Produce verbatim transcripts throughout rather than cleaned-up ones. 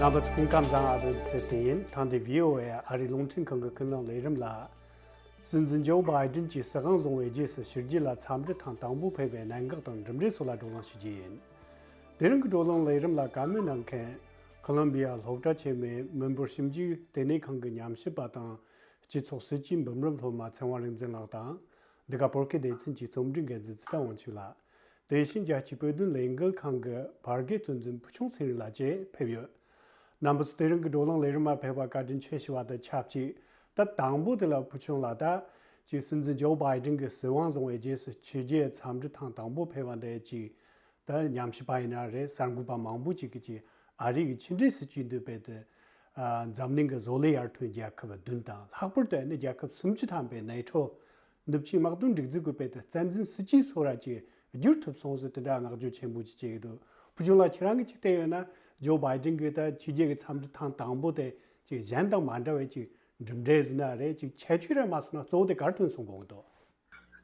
རྣམ་པ་ཚོ་སྐུ་ཁམས་བཟང་། ཨ་རོན་ཟེར་དེ་ཡིན། ཐེངས་འདིའི་ཝི་ཨོ་ཨེ་ཨ་རིའི་རླུང་འཕྲིན་ཁང་གི་ཀུན་གླེང་ལས་རིམ་ལ། སྲིད་འཛིན་ཇོ་བྷའི་ཏིན་གྱིས་སྲིད་དབང་བཟུང་བའི་རྗེས་སུ་ཕྱི་རྒྱལ་ལ་འཚམས་འདྲི་ཐེངས་དང་པོ་ཕེབས་པའི་གནད་འགག་དང་གྲུབ་འབྲས་སོགས་ལ་བགྲོ་གླེང་ཞུ་རྒྱུ་ཡིན། དེ་རིང་གི་བགྲོ་གླེང་ལས་རིམ་ལ་བཀའ་མོལ་གནང་མཁན། ཁོ་ལོམ་བི་ཡ་སློབ་གྲྭ་ཆེན་མོའི་མི་འབོར་ཞིབ་འཇུག་ལྟེ་གནས་ཁང་གི་ཉམས་ཞིབ་པ་དང་། སྤྱི་ཚོགས་སྲིད་བྱུས་འབུམ་རམས་སློབ་མ་ཚེ་དབང་རིག་འཛིན་ལགས་དང་། འདི་ག་བོད་སྐད་སྡེ་ཚན་གྱི་རྩོམ་སྒྲིག་འགན་འཛིན་ཚེ་བརྟན་དབང་ཕྱུག་ལགས། དེ་བཞིན་རྒྱལ་སྤྱིའི་བོད་དོན་ལས་འགུལ་ཁང་གི་བར་བརྒལ་གཙོ་འཛིན་ཕུལ་བྱུང་ཚེ་རིང་ལགས་བཅས་ཕེབས་ཡོད། རྣམ་པ་ཚོ་དེ་རིང་གི་བགྲོ་གླེང་ལས་རིམ་མ་ཕེབས་པར་བཀའ་དྲིན་ཆེ་ཞུ་བ་དང་ཆབས་ཅིག་ད་དང་པོ་དེ་ལ་ཕུལ་བྱུང་ལགས། ད་ཅིག་སྲིད་འཛིན་ཇོ་བྷའི་ཏིན་གྱིས་སྲིད་དབང་བཟུང་བའི་རྗེས་སུ་ཕྱི་རྒྱལ་འཚམས་འདྲི་ཐེངས་དང་པོ་ཕེབས་པ་འདི་ཅིག་ད་ཉམས་ཞིབ་པ་ཡིན་ན་རེད། གསར་འགོད་པ་མང་པོ་ཅིག་གིས་ཅིག་ཨ་རི་གི་ཕྱི་འབྲེལ་སྲིད་བྱུས་འདི་བས་ཏེ། ཨ། འཛམ་གླིང་གི་བཟོ་ལས་ཡར་ཐོན་རྒྱལ་ཁབ་བདུན་དང་། ལྷག་པར་དུ་ཨ་ནི་རྒྱལ་ཁབ་སུམ་ཅུ་ཐམ་པའི་ནེ་ཊོ་ནུབ་ཆིངས་དམག་དོན་སྒྲིག་འཛུགས་ཀྱི་བས་ཏེ་རྩ་འཛིན་སྲིད་ཇུས་སོགས་ར་ཅིག་བསྒྱུར་ཐུབ་སོང་ཟེར་དེ་འདྲ་བསྔགས་བརྗོད་ཆེན་པོ་ཅིག་བྱེད་ཀྱི་འདུག་ཕུལ་བྱུང་ལགས་ཁྱེད་རང་གིས་ཅིག་བལྟས་ཡོད་ན། ཇོ་བྷའི་ཏིན་གྱིས་ད་ཕྱི་རྒྱལ་གྱི་འཚམས་འདྲི་ཐེངས་དང་པོ་དེ་ཅིག་གཞན་དང་མ་འདྲ་བའི་ཅིག་གྲུབ་འབྲས་ཟེར་ན་རེད། ཅིག་ཁྱད་ཆོས་ར་མ་སོང་ན་གཙོ་བོ་དེ་ག་རེ་ཐོན་སོང་དགོངས་ཀྱི་འདུག་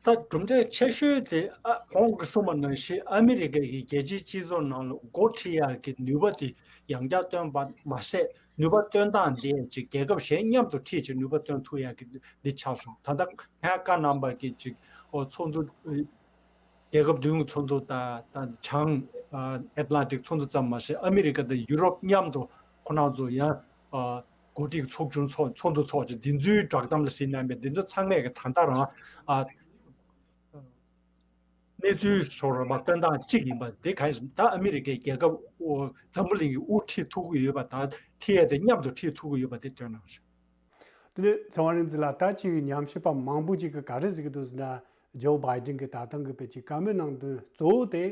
ད་གྲུབ་འབྲས་ཆེ་ཤོས་དེ། ཨ། གོང་གིས་གསུངས་པ་ནང་བཞིན་ཨ་མི་རི་ཀ་གི་རྒྱལ་སྤྱིའི་སྤྱི་ཚོགས་ནང་ལ་འགོ་ཁྲིད་ཡག་གི་ནུས་པ་དེ་ཡང་བསྐྱར་བཏོན་པ་མ་ཟད། ནུས་པ་བཏོན་སྟངས་དེ་ཅིག་རྒྱལ་ཁབ་གཞན་མཉམ་དུ་ཁྲིད་ཅིག་ནུས་པ་བཏོན་ཐུབ་ཡག་གི་འདི་ཆགས་སོང་། ད་ལྟ་ཁ་བཀའ་གནང་པ་གི་ཅིག་ཨོ་ཚོགས་འདུ། རྒྱལ་ཁབ་བདུན་གྱི་ཚོགས་འདུ་དང་། ད་བྱང་ཨ་ཨེཊ་ལན་ཊིག་ཚོགས་འདུ་ཙམ་མ་ཟད། ཨ་མི་རི་ཀ་དང་ཡུ་རོབ་མཉམ་དུ་ཁོ་རང་ཚོ་ཡང་ཨ་འགོ་ཁྲིད་ཚོགས་ཆུང་ཚོགས་ཚོགས་འདུ་ཚོགས་ཅིག་འདི་ཚོའི་བསྒྲགས་གཏམ་ལ་གཟིགས་ན་མེད། འདི་ཚོ་ཚང་མས་ཀྱི་ད་ལྟ་རང་ཨ་གནས་ཚུལ་སོགས་རང་མ་སྟོན་སྟངས་གཅིག་ཡིན་པ་འདི་ག་ཡིན། ད་ཨ་མི་རི་ཀའི་རྒྱལ་ཁབ་འཛམ་བུ་གླིང་གི་དབུ་ཁྲིད་ཐུབ་ཀྱི་ཡོད་པ་དང་། ཁྲིད་ཡས་དེ་མཉམ་དུ་ཁྲིད་ཐུབ་ཀྱི་ཡོད་པ་དེ་སྟོན་གནང་རེད། དེ་ནས་ཚེ་དབང་རིག་འཛིན་ལགས། ད་ཅིག་ཉམས་ཞིབ་པ་མང་པོ་ཅིག་གིས་ག་རེ་ཟེར་གྱི་འདུག་ཟེར་ན། ཇོ་བྷའི་ཏིན་གྱིས་ད་ཐེངས་ཀྱི་བོད་ཀྱི་བཀའ་མོལ་གནང་དོན་གཙོ་བོ་དེ་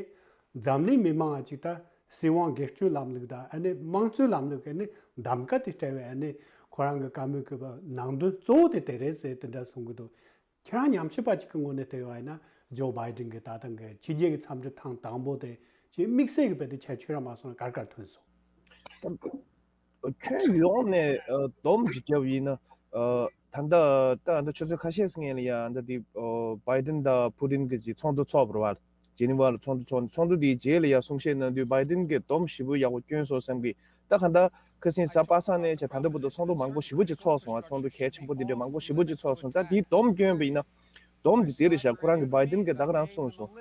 འཛམ་གླིང་མི་མང་ང་ཅིག་ད་སྲིད་དབང་སྒེར་གཅོད་ལམ་ལུགས་དང་། ཨ་ནི་དམངས་གཙོའི་ལམ་ལུགས། ཨ་ནི་གདམ་ག་དེ་སྤྲད་པའི། ཨ་ནི་ཁོ་རང་གི་བཀའ་མོལ་གྱི་ནང་དོན་གཙོ་བོ་དེ་དེ་རེད་ཟེར་དེ་འདྲ་གསུང་གི་འདུག་ཁྱེད་རང་ཉམས་ཞིབ་པ་ཅིག་གི་ངོས་ནས་བལྟས་པ་ཡིན་ན། ཇོ་བྷའི་ཏིན་གྱིས་ད་ཐེངས་ཀྱི་ཕྱི་རྒྱལ་གྱི་འཚམས་འདྲི་ཐེངས་དང་པོ་དེ་ཅིག་དམིགས་བསལ་གྱི་བོད་དེ་ཁྱད་ཆོས་ར་མ་སོང་ན་ག་རེ་ག་རེ་ཐོན་སོང་། ཁྱོན་ཡོངས་ནས་ཨ་སྡོམ་ཅིག་བརྒྱབ་ཡིན་ན། ཨ་ད་ལྟ་ད་ད་ཆུ་ཚོད་ཁ་ཤས་སྔོན་ལ་ཡ་ད་དེ་ཨ་བྷའི་ཏིན་དང་ཕུ་ཏིན་གྱི་ཅིག་ཚོགས་འདུ་ཚོགས་པ་རེད་བ། ཇི་ནི་ཝ་ལ་ཚོགས་འདུ་ཚོགས། ཚོགས་འདུ་དེའི་རྗེས་ལ་ཡ་གསུང་བཤད་གནང་དུས་བྷའི་ཏིན་གྱིས་སྡོམ་ཞེ་པོ་ཡག་པོ་བསྐྱོན་སོང་བསམ་གི། ད་ག་ད་ཁ་སང་གཟའ་པ་སངས་ནས་བྱས་ད་ལྟ་བར་དུ་ཚོགས་འདུ་མང་པོ་ཞེ་པོ་ཅིག་ཚོགས་སོང་བ། ཚོགས་འདུ་གལ་ཆེན་པོ་འདི་འདྲའི་མང་པོ་ཞེ་པོ་ཅིག་ཚོགས་སོང་། ད་དེའི་སྡོམ་བསྐྱོན་པ་ཡིན་ན། སྡོམ་འདི་དེ་རེད་ཤག་ཁོ་རང་གི་བྷའི་ཏིན་གྱིས་ད་ག་རང་གསུངས་སོང་།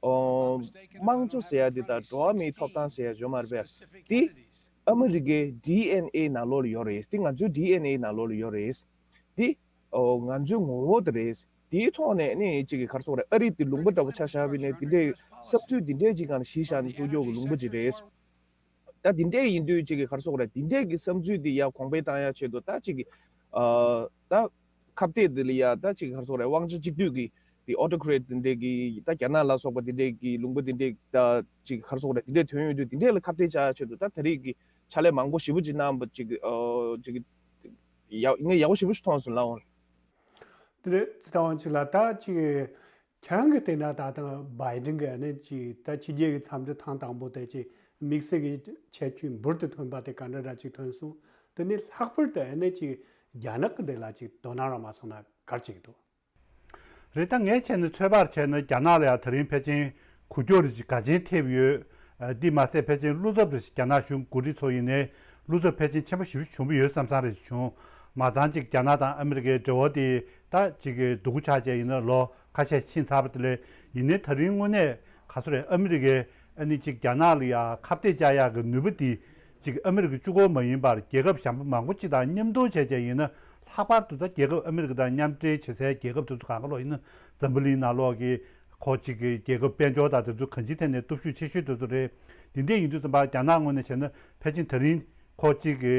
ཨོ། དམངས་གཙོ་ཟེར་ཡ་འདི་དང་འགྲོ་བ་མིའི་ཐོབ་ཐང་ཟེར་ཡ་ཡོད་མ་རེད་པས། འདི་ཨ་མི་རི་ཀའི་ཌི་ཨེན་ཨེ་ནང་ལོགས་ལ་ཡོད་རེད། འདི་ང་ཚོའི་ཌི་ཨེན་ཨེ་ནང་ལོགས་ལ་ཡོད་རེད། འདི་ཨོ་ང་ཚོའི་ངོ་བོ་དེ་རེད། འདིའི་ཐོག་ནས་ནི་གཅིག་གི་ག་རེ་ཟེར་དགོས་རེད། ཨ་རི་འདི་ལུང་པ་འདྲ་པོ་ཆ་བཞག་པ་ཡིན་ན་འདི་འདྲའི་བསམ་ཚུལ་འདི་འདྲའི་ཅིག་སྒང་ལ་གཞི་བཞག་ནས་བཙུགས་རྒྱུ་གི་ལུང་པ་ཅིག་རེད། ད་འདི་འདྲས་ཡིན་དུས་ཅིག་གི་ག་རེ་ཟེར་དགོས་རེད། འདི་འདྲས་ཀྱི་བསམ་ཚུལ་འདི་ཡར་གོང་འཕེལ་བཏང་ཡག་ཆེད་དུ་ད་ཅིག་གི་ཨ་ད་ཁ་གཏད་འདི་ལ་ཡ་ད་ཅིག་གི་ག་རེ་ཟེར་དགོས་རེད། དབང་ཆ་གཅིག་སྡུད་ཀྱི་འདི་ཨོ་ཊོ་ཀེ་རེཊ་འདི་འདྲས་ཀྱི། ད་རྒྱ་ནག་ལ་སོགས་པ་འདི་འདྲས་ཀྱི་ལུང་པ་འདི་འདྲས་ད་ཅིག་གི་ག་རེ་ཟེར་དགོས་རེད། འདི་འདྲས་ཐོན་ཡོང་དུས་འདི་འདྲས་ལ་ཁ་གཏད་བཅག་ཡག་ཆེད་དུ་ད་ད་རེས་ཀྱི་ཕྱག་ལས་མང་པོ་ཞེ་པོ་ཅིག་གནང་བ་ཅིག་ཨ་ཅིག་གི་ཡག་ངས་ཡག་པོ་ཞེ་པོ་ཞིག་མཐོང་སོང་ལགས་འོང་། དེ་རེད། ཚེ་བརྟན་དབང་ཕྱུག་ལགས། ད་ཅིག་གི་ཁྱེད་རང་གིས་བལྟས་ན་ད་ལྟ་བྷའི་ཏིན་གྱིས་ནི་ཅིག་ད་ཕྱི་རྒྱལ་གྱི་འཚམས་འདྲི་ཐེངས་དང་པོ་དེ་ཅིག་དམིགས་བསལ་གྱི་ཁྱད་ཆོས་འབུར་དུ་ཐོན་པ་དེ་ག་འདྲ་འདྲ་ཅིག་ཐོན་སོང་། དེ་ནི་ལྷག་པར་དུ་ནི་ཅིག་རྒྱ་ནག་གི་འདི་ལ་ཅིག་དོ་སྣང་ར་མ་སོང་ན་ག་རེ་བྱེད་ཀྱི་འདུག་རེད། ད་ངས་བྱས་ན་ཚོད་དཔག་བྱས་ན་རྒྱ་ནག་ལ་ཡང་དེ་རིང་ཕལ་ཆེར་འགུལ་སྐྱོད་རེ་ཅིག་ག་ཅན་ཐེབས་ཡོད། ཨ་འདི་མ་ཟད་ཕལ་ཆེར་བློ་འཚབ་རེ་ཞིག་རྒྱ་ནག་གཞུང་འགོ་ཁྲིད་ཚོ་ཡིན་ནའི་བློ་འཚབ་ཕལ་ཆེར་ཆེན་པོ་ཞེ་པོ་བྱུང་བ་ཡོད་བསམ་བསམ་རེ་ཞིག་བྱུང་། མ་ཚང་ཅིག་རྒྱ་ནག་དང་ཨ་མི་རི་ཀའི་འབྲེལ་བ་དེ་ད་ཅིག་གི་སྡུག་གུ་ཆགས་བྱས་ཡིན་ན་ལོ་ཁ་ཤས་ཕྱིན་ཚར་བ་དེ་ལས། ཡིན་ནའི་ད་རིང་དངོས་གནས་ག་ཚོད་རེད། ཨ་མི་རི་ཀས་ཨ་ནི་ཅིག་རྒྱ་ནག་ལ་ཡ་ཁ་གཏད་བཅག་ཡག་གི་ནུས་པ་དེ་ཅིག་ཨ་མི་རི་ཀ་གཅིག་པོ་མ་ཡིན་པར་རྒྱལ་ཁབ་གཞན་པ་མང་པོ་ཅིག་དང་མཉམ་དུ་བྱས་བྱས་ཡིན་ན། ལྷག་པར་དུ་ད་རྒྱལ་ཁབ་ཨ་མི་རི་ཀ་དང་མཉམ་འབྲེལ་བྱེད་སའི་རྒྱལ་ཁབ་དེ་ཚོ་གང་ག་ལོག་ཡིན་ན། འཛམ་བུ་གླིང་ནང་ལོག་གི་ཁོ་ཅིག་གི་རྒྱལ་ཁབ་དཔལ་འབྱོར་དང་དེ་ཚོ་གང་ཅིའི་ཐད་ནས་སྟོབས་ཤུགས་ཆེ་ཤོས་དེ་ཚོ་རེད། དེ་འདྲས་ཡིན་དུས་ཙམ་པ་རྒྱ་ནག་ངོས་ནས་བྱས་ན་ཕལ་ཆེར་ད་རིང་ཁོ་ཅིག་གི་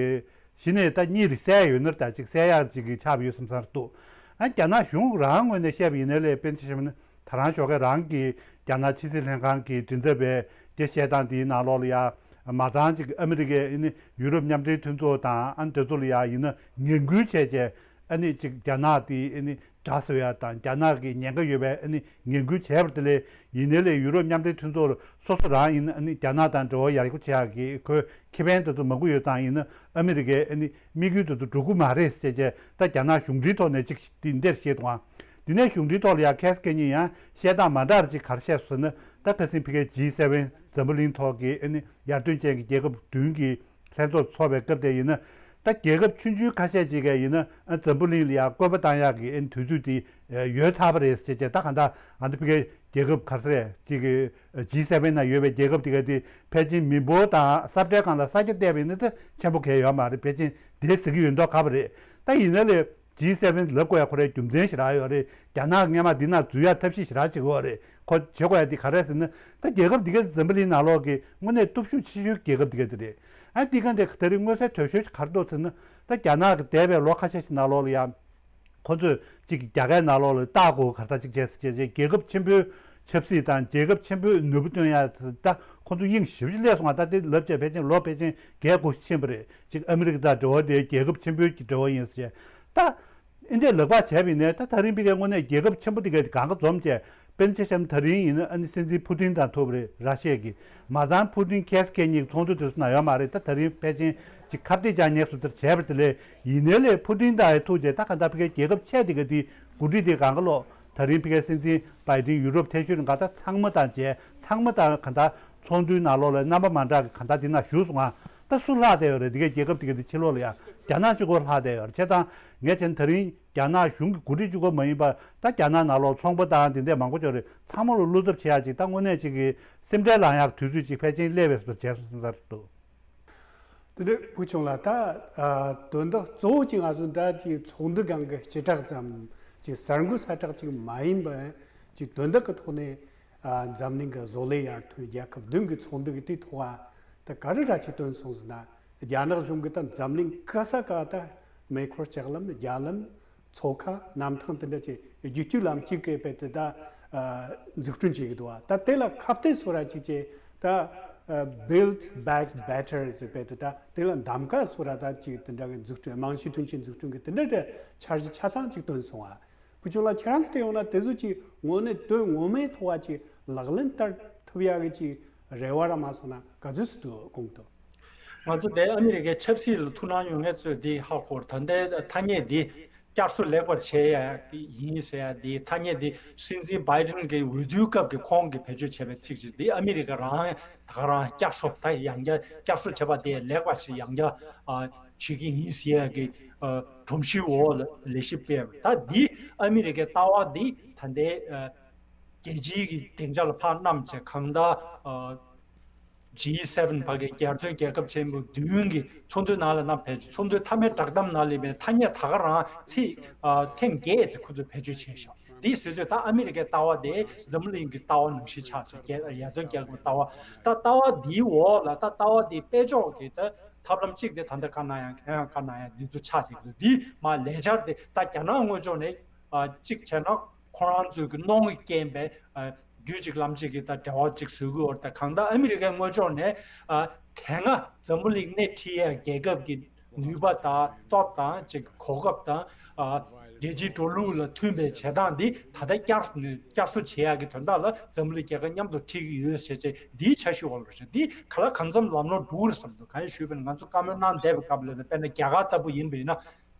གཞི་ནས་ད་གཉིད་རེ་སད་ཡོད་ན་ད་ཅིག་སད་ཡག་ཅིག་གི་ཆགས་པ་ཡོད་བསམ་བསམ་འདུག་ཨ་རྒྱ་ནག་གཞུང་རང་ངོས་ནས་བཤད་པ་ཡིན་ནའི་ལས། དཔེར་ན་ཆ་བཞག་ན་ད་རང་ཞོགས་ཀས་རང་གི་རྒྱ་ནག་ཕྱི་སྲིད་ལྷན་ཁང་གི་མགྲིན་ཚབ་པས་དེ་བཤད་སྟངས་དེའི་ནང་ལོགས་ལ་ཡ། མ་ཚང་ཅིག་ཨ་མི་རི་ཀས་ཨ་ནི་ཡུ་རོབ་མཉམ་འབྲེལ་མཐུན་ཚོགས་དང་ཨ་ནི་དེ་ཚོ་ལ་ཡ་ཡིན་ན་ངན་སྐུལ་བྱས་བྱས། ཨ་ནི་ཅིག་རྒྱ་ནག་དེ་ཨ་ནི་དགྲ་བཟོ་ཡ་དང་རྒྱ་ནག་གི་ཉེན་ཁ་ཡོད་པའི་ཨ་ནི་ངན་སྐུལ་བྱས་པ་དེ་ལས། ཡིན་ནའི་ལས་ཡུ་རོབ་མཉམ་འབྲེལ་མཐུན་ཚོགས་ལ་སོ་སོ་རང་ཡིན་ན་ཨ་ནི་རྒྱ་ནག་དང་འབྲེལ་བ་ཡག་པོ་བྱེད་ཡག་གི་ཁོའི་ཁེ་ཕན་དེ་ཚོ་མང་པོ་ཡོད་ཙང་། ཡིན་ན་ཨ་མི་རི་ཀའི་ཨ་ནི་དམིགས་ཡུལ་དེ་ཚོ་འགྲུབ་ཀྱི་མ་རེད་ཟེར་བྱས། ད་རྒྱ་ནག་གཞུང་འབྲེལ་ཐོག་ནས་ཅིག་དེ་འདྲས་བཤད་འདུག་ཨང་། དེ་ནས་གཞུང་འབྲེལ་ཐོག་ལ་ཡང་ཁ་སང་ཁ་ཉིན་ཡང་བཤད་སྟངས་མ་འདྲ་བ་ཅིག་ག་རེ་བཤད་སོང་ཟེར་ན། ད་ཁ་སང་ཕ་གིའི་ཇི་སེ་ཝེན་འཛམ་བུ་གླིང་ཐོག་གི་ཨ་ནི་ཡར་ཐོན་ཅན་གྱི་རྒྱལ་ཁབ་བདུན་གྱི་ ལྷན་ཚོགས་ཚོགས་པའི་སྐབས་དེ་ཡིན་ན། ད་རྒྱལ་ཁབ་ཆུང་ཆུང་ཁ་ཤས་ཅིག་གིས་ཡིན་ན་ཨ་འཛམ་བུ་གླིང་ལ་ཡང་བཀོད་པ་བཏང་ཡག་གི་ཨ་དུས་ཚོད་དེ་ཡོལ་ཚར་བ་རེད་ཟེར་བྱས། ད་གང་ལྟར་ཨ་ནི་ཕ་གིའི་རྒྱལ་ཁབ་ག་རེ་ཟེར་ཅིག་གི་ཇི་སེ་ཝེན་ནང་ཡོད་པའི་རྒྱལ་ཁབ་དེ་ག་དེ་ཕལ་ཆེར་མི་འབོར་དང་ས་ཁྲའི་སྒང་ལ་ས་ཆ་བལྟས་པ་ཡིན་ན་ད་ཆེན་པོ་གང་ཡང་ཡོད་མ་རེད། ཕལ་ཆེར་དེ་ཟེར་གྱི་ཡོད་མདོག་ཁ་པོ་རེད། ད་ཡིན་ན་ལས་ཇི་སེ་ཝེན་ལབ་དགོས་ཡ་ཁོ་རའི་རྒྱུ་མཚན་ཞེ་དྲག་ཡོད་རེད། རྒྱ་ནག་སྔོན་མ་འདི་ནང་འཛུལ་ཡ་ཐབས་ཤེས་ཞེ་དྲག་བྱེད་ཀྱི་ཡོད་རེད། ཁོ་བྱེད་དགོས་ཡ་འདི་ག་རེ་ཟེར་ན། ད་རྒྱལ་ཁབ་འདི་ག་འཛམ་བུ་གླིང་ནང་ལོགས་ཀྱི་དངོས་གནས་སྟོབས་ཤུགས་ཆེ་ཤོས་རྒྱལ་ཁབ་འདི་ག་འདི་རེད། ཨ་འདི་ག་འདི་ད་རིང་མངོན་གསལ་དོད་ཤོས་ཤིག་ག་རེ་འདུག་ཟེར་ན། ད་རྒྱ་ནག་གི་འདས་པའི་ལོ་ཁ་ཤས་ཤིག་ནང་ལོགས་ལ་ཡང་ཁོ་ཚོས་གཅིག་གི་རྒྱ་སྐད་ནང་ལོགས་ལ་ལྟ་དགོས་ག་རེ་ད་གཅིག་བྱས་ཟེར་བྱས་བྱས་རྒྱལ་ཁབ་ཆེན་པོའི་ཆབ་སྲིད་དང་རྒྱལ་ཁབ་ཆེན་པོའི་ནུས་པ་བཏོན་ཡ་ད་ཁོ་ཚོ་དབྱིངས་ཞེ་པོ་ཅིག་སླེབས་སོང་བ། ད་དེ་ལབ་བྱས་ཕལ་ཆེར་ལོ་ཕལ་ཆེར་བརྒྱད་དགུ་ཕྱིན་པ་རེད། གཅིག་ཨ་མི་རི་ཀ་དང་འབྲེལ་བ་དེ་རྒྱལ་ཁབ་ཆེན་པོའི་གི་འབྲེལ་བ་ཡིན་ཟེར་བྱས། ད་ཨིན་དེ་ལག་པ་བྱས་པ་ཡིན་ནའི་ད་ད་རིང་ཕ་གིའི་དངོས་གནས་རྒྱལ་ཁབ་ཆེན་པོ་དེ་གའི་གང་ག་འཛོམས་བྱས། དཔེར་ན་ཆ་བཞག་ན་ད་རིང་ཡིན་ན་ཨ་ནི་སྲིད་འཛིན་ཕུ་ཏིན་དང་ཐུག་པ་རེད། ར་ཤི་ཡ་གི། མ་ཚང་ཕུ་ཏིན་ཁེ་སི་ཁེ་གཉིས་ཀྱི་ཚོགས་འདུ་དེ་ཚོ་ནང་ཡོད་མ་རེད། ད་ད་རིང་ཕལ་ཆེར་ཅིག་ཁ་གཏད་བཅག་ཉེས་སུ་དེར་བྱས་པ་དེ་ལས་ཡིན་ནའི་ལས་ཕུ་ཏིན་དང་ཡང་ཐུག་བྱས། ད་ག་འདྲ་ཕ་གིའི་རྒྱལ་ཁབ་ཆེ་དེ་ག་དེ་འགོ་ཁྲིད་དེ་གང་ག་ལོག་ད་རིང་ཕ་གིའི་སྲིད་འཛིན་བྷའི་ཏིན་ཡུ་རོབ་ཐེ་ཤོད་རིང་ག་ད་ཚང་མ་དང་མཇལ། ཚང་མ་དང་ག་ད་ཚོགས་འདུའི་ནང་ལོགས་ལ་རྣམ་པ་མ་འདྲ་གི་ག་ད་དེ་ན་བཞུགས་སོང་ང་། ད་སུ་ལྷག་བསྡད་ཡོད་རེད། དེ་གའི་རྒྱལ་ཁབ་དེ་ག་དེ་ཕྱི་ལོགས་ལ་ཡ་རྒྱ་ནག་གཅིག་པོ་ལྷག་བསྡད་ཡོད་རེད། བྱས་ཙང་ངས་བྱས་ན་ད་རིང་རྒྱ་ནག་གཞུང་གི་འགོ་ཁྲིད་གཅིག་པོ་མ་ཡིན་པ། ད་རྒྱ་ནག་ནང་ལོགས་ཚོང་པ་དང་དེ་འདྲས་མང་པོ་ཅིག་ཡོད་རེད། ཚང་མ་ལ་བློ་འཚབ་བྱེད་ཡག་ཅིག་ད་དངོས་གནས་ཅིག་གི་སེམས་ཁྲལ་ལངས་ཡག་དུས་ཚོད་ཅིག་ཕལ་ཆེར་སླེབས་པའི་བཟོ་བྱས་སོང་ཟེར་འདུག་དེ་ནས་བུ་ཆུང་ལགས། ད་ཨ་དོན་དག་གཙོ་བོ་ཅིག་ང་ཚོ་ད་ཅིག་ཚོགས་འདུ་སྒང་གི་སྤྱི་བསྒྲགས་ཙམ་ཅིག་གསར་འགོད་གསལ་བསྒྲགས་ཅིག་མ་ཡིན་པ་ཅིག་དོན་དག་གི་ཐོག་ནས་ཨ་འཛམ་གླིང་གི་བཟོ་ལས་ཡར་ཐོན་རྒྱལ་ཁབ་བདུན་གྱི་ཚོགས་འདུ་གི་དེའི་ཐོག་ཨ་ད་ག་རེ་ར་ཅིག་བཏོན་སོང་ཟེར་ན། རྒྱ་ནག་གཞུང་གིས་ད་འཛམ་གླིང་ག་ས་ག་ད་མེ་འཁོར་ལྕགས་ལམ། རྒྱ་ལམ། མཚོ་ཁ། གནམ་ཐང་དེ་འདྲ་ཅིག་རྒྱུད་སྐྱོད་ལམ་གཅིག་གི་དཔེ་དེ་ད་ཨ་འཛུགས་སྐྲུན་བྱེད་ཀྱི་འདུག་བ། ད་དེ་ལ་ཁ་གཏད་བཟོ་ར་ཅིག་བྱས་ད་ཨ་Build Back Better ཟེར་དཔེ་དེ། ད་དེ་ལ་གདམ་ག་བཟོ་ར་ད་ཅིག་དེ་འདྲ་གི་འཛུགས་སྐྲུན། རྨང་གཞི་མཐུན་རྐྱེན་འཛུགས་སྐྲུན་གྱི་དེ་འདྲ་འདྲ་འཆར་གཞི་ཆ་ཚང་ཅིག་བཏོན་སོང་བ། བུ་ཆུང་ལགས་ཁྱེད་རང་གིས་བལྟས་ཡོང་ན་དེ་ཚོ་ཅིག་དངོས་གནས་དོན་ངོ་མའི་ཐོག་བ་ཅིག་ལག་ལེན་བསྟར་ཐུབ་ཡག་གི་ཅིག་རེ་བ་ར་མ་སོང་ན་ག་ཚོད་སུ་དུ་དགོངས་འདུག་ང་ཚོ་དེ་ཨ་མི་རི་ཀའི་ཆབ་སྲིད་ལ་ཐུགས་སྣང་ཡོད་མཁན་ཚོས་འདི་ཧ་གོ། ད་ལྟའི་ཐ་སྙད་འདི་བསྐྱར་གསོ་ལེགས་པར་བྱས་ཡ་ཡིན་ཟེར་ཡ། འདི་ཐ་སྙད་འདི་སྲིད་འཛིན་བྷའི་ཏིན་གྱི་འོས་བསྡུའི་སྐབས་ཀྱི་ཁོང་གིས་བེད་སྤྱོད་བྱས་པའི་ཚིག་ཅིག་འདི་ཨ་མི་རི་ཀ་རང་ད་ག་རང་བསྐྱར་གསོ། ད་ཡང་བསྐྱར་བསྐྱར་གསོ་བྱས་པ་དེ་ལེགས་པ་ཞིག་ཡང་བསྐྱར་ཨ་བྱེད་ཀྱི་ཡིན་ཟེར་ཡ་གི་ཨ་སྒྲོམ་གཞིའི་འོག་ལ་ལས་གཞི་སྤེལ་བ། ད་འདི་ཨ་མི་རི་ཀའི་ལྟ་བ་འདི་ད་ལྟའི་ཨ་རྒྱལ་སྤྱིའི་གི་སྡིངས་ཆ་ལ་ཕར་བསྣམས་བྱས། གང་ལྟར་ཨ་ཇི་སེ་ཝེན་ཕ་གི་རྒྱལ་དོན་རྒྱལ་ཁབ་ཆེན་པོ་བདུན་གྱི་ཚོགས་འདུའི་ནང་ལ་བསྣམས་བྱས། ཚོགས་འདུའི་མཐའ་མའི་བསྒྲགས་གཏམ་ནང་ལས་པའི་ཐ་སྙད་ད་ག་རང་ཚིག་ཨ་ཐེངས་བརྒྱད་ཙམ་ཁོ་ཚོས་བེད་སྤྱོད་བྱས་ཤག་འདི་བཟོས་དུས་ད་ཨ་མི་རི་ཀའི་ལྟ་བ་དེ་འཛམ་བུ་གླིང་གི་ལྟ་བ་ནང་བཞིན་ཆགས་བྱས། རྒྱལ་ཡར་ཐོན་རྒྱལ་ཁབ་ཀྱི་ལྟ་བ། ད་ལྟ་བ་འདིའི་འོག་ལ་ད་ལྟ་བ་འདི་དཔལ་འབྱོར་གྱི་ད་ཐབས་ལམ་གཅིག་དེ་ད་ལྟ་ག་ན་ཡང་ག་ན་ཡང་འདི་ཚོ་ཆགས་བསྡད་ཀྱི་འདུག་འདི་མ་ལས་འཆར་དེ་ད་རྒྱ་ནག་ངོས་ཕྱོགས་ནས་ཨ་གཅིག་བྱས་ན་ཁོ་རང་ཚོའི་གི་གནོང་བའི་རྐྱེན་པས་ཨ་རྒྱུད་གཅིག་ལམ་གཅིག་གི་ད་འབྲེལ་བ་གཅིག་བཟོ་གི་ཡོད་རེད། ད་གང་ལྟར་ཨ་མི་རི་ཀའི་ངོས་ཕྱོགས་ནས་ཨ་དེ་སྔ་འཛམ་བུ་གླིང་སྣེ་ཁྲིད་ཡ་རྒྱལ་ཁབ་ཀྱི་ནུས་པ་དང་སྟོབས་དང་ཅིག་གོ་སྐབས་དང་ཨ་རྒྱལ་སྤྱིའི་འགྲོ་ལུགས་ལ་མཐུན་པའི་བྱེད་སྟངས་འདི་ད་ལྟ་བསྐྱར་བསྐྱར་གསོ་བྱེད་ཡག་གི་དོན་དག་ལ་འཛམ་བུ་གླིང་རྒྱལ་ཁབ་མཉམ་དུ་ཁྲིད་ཀྱི་ཡོད་ཟེར་བྱས་འདིའི་འཆར་གཞི་འོག་ལ་རེད། འདི་ག་ལ་གང་འཚམ་ལམ་ལྷོང་འགྲོ་གི་རེད་བསམ་འདུག་གང་ཡིན་ཞུས་པ་ན་ང་ཚོ་བཀའ་མོལ་གནང་བསྡད་པའི་སྐབས་ལ་ནི་དཔེར་ན་རྒྱ་གར་ལྟ་བུ་ཡིན་པ་ཡིན་ན།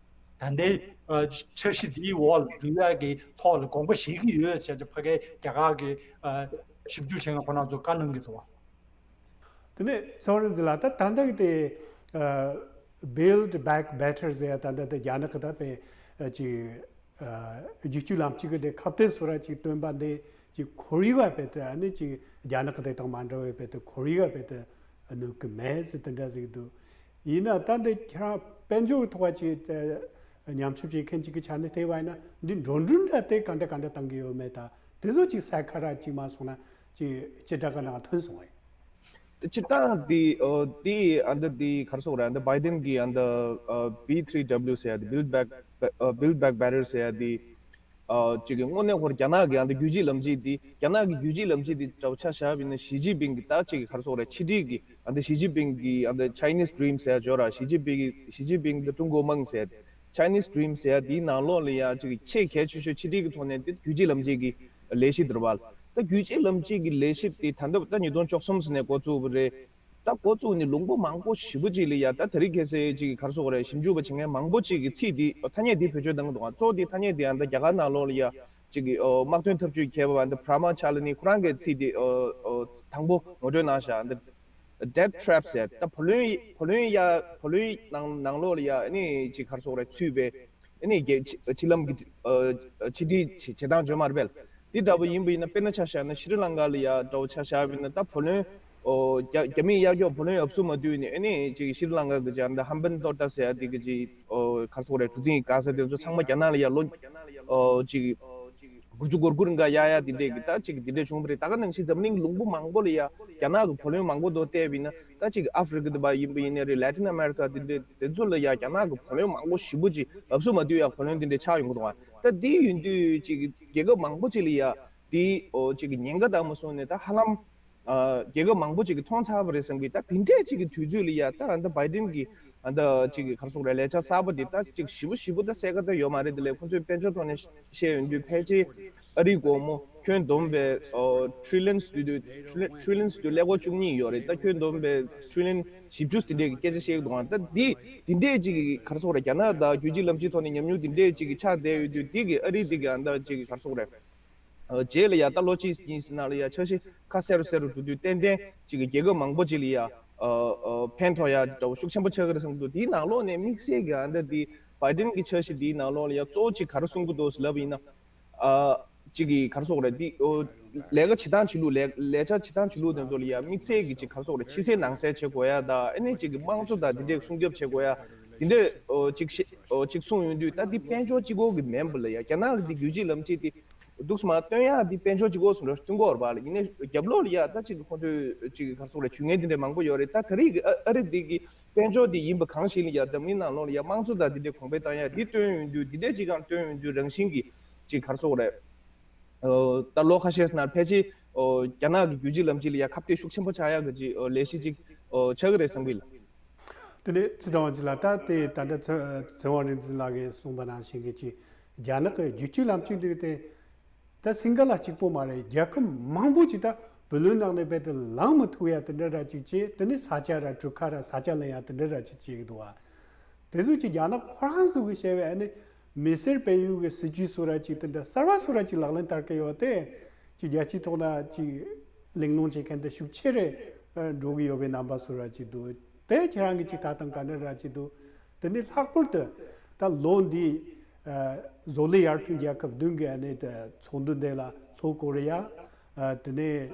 ད་ལྟའི་ཨ་འཆར་གཞི་འདིའི་འོག་ལ་འགྲོ་ཡག་གི་ཐོག་ལ་དགོངས་པ་བཞེས་ཀྱི་ཡོད་ཟེར་བྱས་ཕ་གིའི་རྒྱ་གར་གྱི་ཨ་ཞིབ་འཇུག་བྱེད་མཁན་ཁོ་རང་ཚོ་བཀའ་གནང་གི་འདུག་བ། དེ་ནས་ཚོགས་རིམ་འཛིན་ལ་ད་ད་ལྟ་གི་དེ་ཨ་Build Back Better ཟེར་ཡ་ད་ལྟ་དེ་རྒྱ་ནག་གི་ད་དཔེ་ཨ་ཅིག་ཨ་རྒྱུད་སྐྱོད་ལམ་གཅིག་གི་དེ་ཁ་གཏད་བཟོ་ར་ཅིག་བཏོན་པ་འདི་ཅིག་ཁོར་ཡུག་བ་དཔེ་དེ་ཨ་ནི་ཅིག་རྒྱ་ནག་གི་དེ་དང་མ་འདྲ་བའི་དཔེ་དེ་ཁོར་ཡུག་བ་དཔེ་དེ་གནོད་གི་མེད་ཟེར་དེ་འདྲ་ཟིག་འདུག་ཡིན་ན་ད་འདི་ཁྱེད་རང་དཔལ་འབྱོར་ཐོག་ཅིག་ཉམས་ཞིབ་བྱེད་མཁན་ཅིག་གི་ཆ་ནས་བལྟས་པ་ཡིན་ན་འདི་འགྲོ་གྲོན་འདྲ་དེ་ག་འདྲ་ག་འདྲ་བཏང་གི་ཡོད་མེད་དང་དེ་ཚོ་ཅིག་གསལ་ཁ་ར་ཅིག་མ་སོང་ན་ཅིག་སྤྱི་བསྒྲགས་ཀྱི་ནང་ཐོན་སོང་བས། སྤྱིར་བཏང་དེ་ཨོ་དེ་ཨ་འདི་དེ་ག་རེ་ཟེར་དགོས་རེད། ཨ་འདི་བྷའི་ཏིན་གྱི་ཨ་འདི་ཨ་B three W ཟེར་ཡ་དེ། Build Back ཨ་Build Back Better ཟེར་ཡ་དེ། ཨ་ཅིག་གི་དངོས་གནས་ཁོ་རྒྱ་ནག་གི་ཨ་འདི་རྒྱུད་གཅིག་ལམ་གཅིག་འདི། རྒྱ་ནག་གི་རྒྱུད་གཅིག་ལམ་གཅིག་འདི་འདྲ་པོ་ཆ་བཞག་པ་ཡིན་ན་ཞི་ཅིན་ཕིང་གི་ད་ཅིག་གི་ག་རེ་ཟེར་དགོས་རེད། ཕྱི་དྲིལ་གི་ཨ་འདི་ཞི་ཅིན་ཕིང་གི་ཨ་འདི་Chinese Dream ཟེར་ཡ་ཅིག་ཡོད་ར། ཞི་ཅིན་ཕིང་གི་ཞི་ཅིན་ཕིང་གི་ཀྲུང་གོ་མང་ཟེར་ཡ། Chinese Dream ཟེར་ཡ་དེའི་ནང་ལོགས་ལ་ཡ་ཅིག་གི་ཆེས་གལ་ཆེ་ཤོས་ཕྱི་དྲིལ་གི་ཐོག་ནས་འདི་རྒྱུད་གཅིག་ལམ་གཅིག་གི་ལས་གཞི་འདི་རེད་བ། ད་རྒྱུད་གཅིག་ལམ་གཅིག་གི་ལས་གཞི་དེ་ད་ལྟ་ད་ཉིས་སྟོང་བཅུ་གསུམ་ཙམ་ནས་འགོ་བཙུགས་པ་རེད། ད་འགོ་བཙུགས་ནས་ལུང་པ་མང་པོ་ཞེ་པོ་ཅིག་ལ་ཡ་ད་དེ་རིང་ཁ་སང་ཅིག་ག་རེ་ཟེར་དགོས་རེད། ཞིབ་འཇུག་པ་བྱེད་མཁན་མང་པོ་ཅིག་གིས་ཚིག་འདི་ཐ་སྙད་འདི་བེད་སྤྱོད་གཏོང་གི་འདུག་ག་གཙོ་བོ་དེ་ཐ་སྙད་འདི་ཨ་ད་རྒྱ་གར་ནང་ལོགས་ལ་ཡ་ཅིག་གི་ཨོ་དམག་དོན་འཐབ་ཇུས་མཁས་པ་ཨ་ད་Parama Chalani ཁོ་རང་གིས་ཚིག་འདི་ཨོ་ཨོ་དང་པོ་ངོ་སྤྲོད་གནང་བཞག་འདི། debt traps ཟེར་ད་བུ་ལོན་བུ་ལོན་ཡ་བུ་ལོན་ནང་ནང་ལོགས་ལ་ཡ་ཨ་ནི་ཅིག་ག་རེ་ཟེར་དགོས་རེད་ཚུད་པའི་ཨ་ནི་རྒྱལ་ཕྱི་ཕྱི་ལམ་གྱི་ཨ་ཕྱི་འབྲེལ་བྱེད་བྱེད་སྟངས་བརྗོད་མ་རེད་པས། འདི་འདྲ་པོ་ཡིན་པ་ཡིན་ན་དཔེར་ན་ཆ་བཞག་ན་ཤྲི་ལང་ཀ་ལ་ཡ་འདྲ་པོ་ཆ་བཞག་པ་ཡིན་ན་ད་བུ་ལོན་ཨོ་རྒྱ་རྒྱ་མིའི་གཡར་སྐྱོར་བུ་ལོན་ཨབ་སུ་མ་བསྡུས་ནས་ཨ་ནི་ཅིག་ཤྲི་ལང་ཀ་གི་ཅིག་ཨ་ད་ཧམ་བན་ཏོ་ཏ་ཟེར་ཡ་དེ་གི་ཅིག་ཨོ་ག་རེ་ཟེར་དགོས་རེད་གྲུ་གཟིངས་གི་ག་ས་དེ་ཚོ་ཚང་མ་རྒྱ་ནག་ལ་ཡ་ལོ་ཨོ་ཅིག་དགུ་བཅུ་གོ་དགུ་རིང་ག་གཡར་ཡ་དེ་འདྲས་ཀྱི་ད་ཅིག་དེ་འདྲས་བྱུང་བ་རེད། ད་ག་ནང་བཞིན་འཛམ་གླིང་ལུང་པ་མང་པོ་ལ་ཡ་རྒྱ་ནག་གི་བུ་ལོན་མང་པོ་དོ་བལྟས་པ་ཡིན་ན་ད་ཅིག་ཨ་ཧྥི་རི་ཀ་དེ་པ་ཡིན་པ་ཡིན་ནའི་རེད། ལེ་ཏིན་ཨ་མེ་རི་ཀ་དེ་འདྲས་དེ་ཚོ་ལ་ཡ་རྒྱ་ནག་གི་བུ་ལོན་མང་པོ་ཞེ་པོ་ཅིག་ཨབ་སུ་མ་བསྡུས་ཡ་བུ་ལོན་དེ་འདྲས་ཆགས་ཡོང་གི་འདུག་ཨ། ད་དེ་ཡིན་དུས་ཅིག་རྒྱལ་ཁབ་མང་པོ་ཅིག་ལ་ཡ་དེ་ཨོ་ཅིག་ཉེན་ཁ་དང་མ་སོང་ནས་ད་ཧ་ལམ་ཨ་རྒྱལ་ཁབ་མང་པོ་ཅིག་གིས་མཐོང་ཚར་བ་རེད་བསམ་གི། ད་དེ་འདྲས་ཅིག་གི་དུས་ཚོད་ལ་ཡ་ད་ཨ་ད་བྷའི་ཏིན་གི་ཨ་ད་ཅིག་གི་ག་རེ་ཟེར་དགོས་རེད་ལས་འཆར་གསར་པ་དེ་ད་ཅིག་ཞེ་པོ་ཞེ་པོ་ད་གསལ་ཁ་ད་ཡོད་མ་རེད། དེ་ལས་ཁོང་ཚོས་དཔལ་འབྱོར་ཐོག་ནས་བཤད་ཡོང་དུས་ཕལ་ཆེར་ཨ་རིའི་སྒོར་མོ་ཁྱོན་བསྡོམས་པའི་ཨོ་ཊི་རི་ལི་ཡན་དུ་དུ་ཊི་རི་ལི་ཡན་དུ་ཀླད་ཀོར་བཅུ་གཉིས་ཡོད་རེད། ད་ཁྱོན་བསྡོམས་པའི་ཊི་རི་ལི་ཡན་བཞི་བཅུ་དེ་འདྲས་ཀྱི་སྐད་ཆ་བཤད་ཀྱི་འདུག་ཨང་། ད་འདི་དེ་འདྲས་ཅིག་གི་ག་རེ་ཟེར་དགོས་རེད་རྒྱ་ནག་དང་རྒྱལ་སྤྱིའི་ལམ་སྤྱིའི་ཐོག་ནས་ཉམས་མྱོང་དེ་འདྲས་ཅིག་གི་ཆགས་བསྡད་ཡོད་དུས་དེ་གི་ཨ་རི་དེ་གི་ཨ་ད་ཅིག་གི་ག་རེ་ཟེར་དགོས་རེད། ཨ་རྗེས་ལ་ཡ་ད་ལོ་གཅིག་གཉིས་ནང་ལ་ཡ་འཆར་གཞི་ཁ་གསལ་རུ་གསལ་རུ་འགྲོ་དུས་ཏན་ཏན་ཅིག་གི་རྒྱལ་ཁབ་མང་པོ་ཅིག་ལ་ཡ་ཨ་ཨ་ཕན་ཐོགས་ཡ་འདྲ་བོ་ཤུགས་ཆེན་པོ་ཆགས་ཀྱི་རེད་བསམ་གྱི་འདུག་དེའི་ནང་ལོགས་ནས་དམིགས་བསལ་གྱི་ཨ་ད་དེ་བྷའི་ཏིན་གྱི་འཆར་གཞི་དེའི་ནང་ལོགས་ལ་ཡ་གཙོ་བོ་ཅིག་ག་རེ་གསུང་གི་འདུག་ཟེར་ལབ་པ་ཡིན་ན། ཨ་ཅིག་གི་ག་རེ་ཟེར་དགོས་རེད་དེ་ཨོ་ལས་ཀ་བྱེད་སྟངས་བྱེད་ལུགས་ལས་ལས་འཆར་བྱེད་སྟངས་བྱེད་ལུགས་དེ་ཚོ་ལ་ཡ་དམིགས་བསལ་གྱི་ཅིག་ག་རེ་ཟེར་དགོས་རེད་ཕྱི་གསལ་ནང་གསལ་བྱེད་དགོས་ཡ་ད་ཨ་ནི་ཅིག་གི་དམངས་གཙོ་དང་དེ་འདྲས་སྲུང་སྐྱོབ་བྱེད་དགོས་ཡ་དེ་འདྲས་ཨོ་ཅིག་ཤེས་ཨོ་ཅིག་གསུངས་ཡོང་དུས་ད་དེ་དཔལ་འབྱོར་གཅིག་པོ་གི་མིན་པ་ལ་ཡ་རྒྱ་ནག་གི་དེ་རྒྱལ་སྤྱིའི་ལམ་སྤྱི་དེ། འདུག་སེ་མ་སྟོན་ཡག་འདི་དཔལ་འབྱོར་གཅིག་པོ་སོང་ར་སྟོན་གོ་ར་བ་ལ་ཡིན་ནའི་རྒྱབ་ལོགས་ལ་ཡ་ད་ཅིག་ཁོང་ཚོས་ཅིག་ག་རེ་ཟེར་དགོས་རེད་ཇུས་ངན་འདི་འདྲ་མང་པོ་ཡོད་རེད། ད་ད་རེས་ཀྱི་ཨ་ཨ་རི་འདི་གི་དཔལ་འབྱོར་འདི་ཡིན་པ་གང་ཞིག་ལ་ཡ་འཛམ་གླིང་ནང་ལོགས་ལ་ཡ་དམངས་གཙོ་དང་འདི་འདྲའི་གོང་འཕེལ་བཏང་ཡག་འདི་སྟོན་ཡོང་དུས་འདི་འདྲའི་ཅིག་གང་སྟོན་ཡོང་དུས་རང་བཞིན་གྱི་ཅིག་ག་རེ་ཟེར་དགོས་རེད། ད་ལོ་ཁ་ཤས་ནང་ཕལ་ཆེར་རྒྱ་ནག་གི་རྒྱལ་སྤྱིའི་ལམ་སྤྱི་ལ་ཡ་ཁ་གཏད་ཤུགས་ཆེན་པོ་ཆགས་ཡག་གི་ཅིག་ལས་གཞི་ཅིག་ཆགས་ཀྱི་རེད་བསམ་གི་ལ། དེ་ནས་ཚེ་དབང་ཅིག་ལ་ད་ལྟའི་ད་ལྟ་ཚེ་ཚེ་དབང་རིག་འཛིན་ལགས་ཀྱིས་གསུངས་པ་ནང་བཞིན་གྱི་ཅིག་རྒྱ་ནག་གི་རྒྱལ་སྤྱིའི་ལམ་སྤྱི་འདི་དེ། ད་སིང་ག་ལ་གཅིག་པོ་མ་རེད། རྒྱལ་ཁབ་མང་པོ་ཅིག་ད་བུ་ལོན་ནང་ནས་རྦད་དེ་ལངས་མི་ཐུབ་ཡ་དེ་འདྲ་ར་ཅིག་བྱས། དེ་ནས་ས་ཆ་ར་གྲུ་ཁ་ར་ས་ཆ་ལེན་ཡ་དེ་འདྲ་ར་ཅིག་བྱེད་ཀྱི་འདུག་བ། དེ་ཚོ་ཅིག་རྒྱ་ནག་ཁོ་རང་ཚོ་གི་བཤད་པའི་ཨ་ནི་མི་སེར་སྤེལ་ཡུལ་གྱི་སྲིད་ཇུས་སུ་ར་ཅིག་དེ་འདྲ་གསར་བ་སུ་ར་ཅིག་ལག་ལེན་བསྟར་གི་ཡོད་དེ། ཅིག་རྒྱལ་སྤྱིའི་ཐོག་ན་ཅིག་གླེང་སློང་བྱེད་མཁན་དེ་ཤུགས་ཆེ་རེ་འགྲོ་གི་ཡོད་པའི་རྣམ་པ་སུ་ར་ཅིག་འདུག་དེ་ཁྱེད་རང་གི་ཅིག་ལྟ་སྟངས་ག་འདྲ་ར་ཅིག་འདུག་དེ་ནི་ལྷག་པར་དུ་ད་ལོ་འདི་བཟོ་ལས་ཡར་ཐོན་རྒྱལ་ཁབ་བདུན་གྱི་ཨ་ནི་ད་ཚོགས་འདུ་འདི་ལ་ལྷོ་ཀོ་རི་ཡ། དེ་ནས་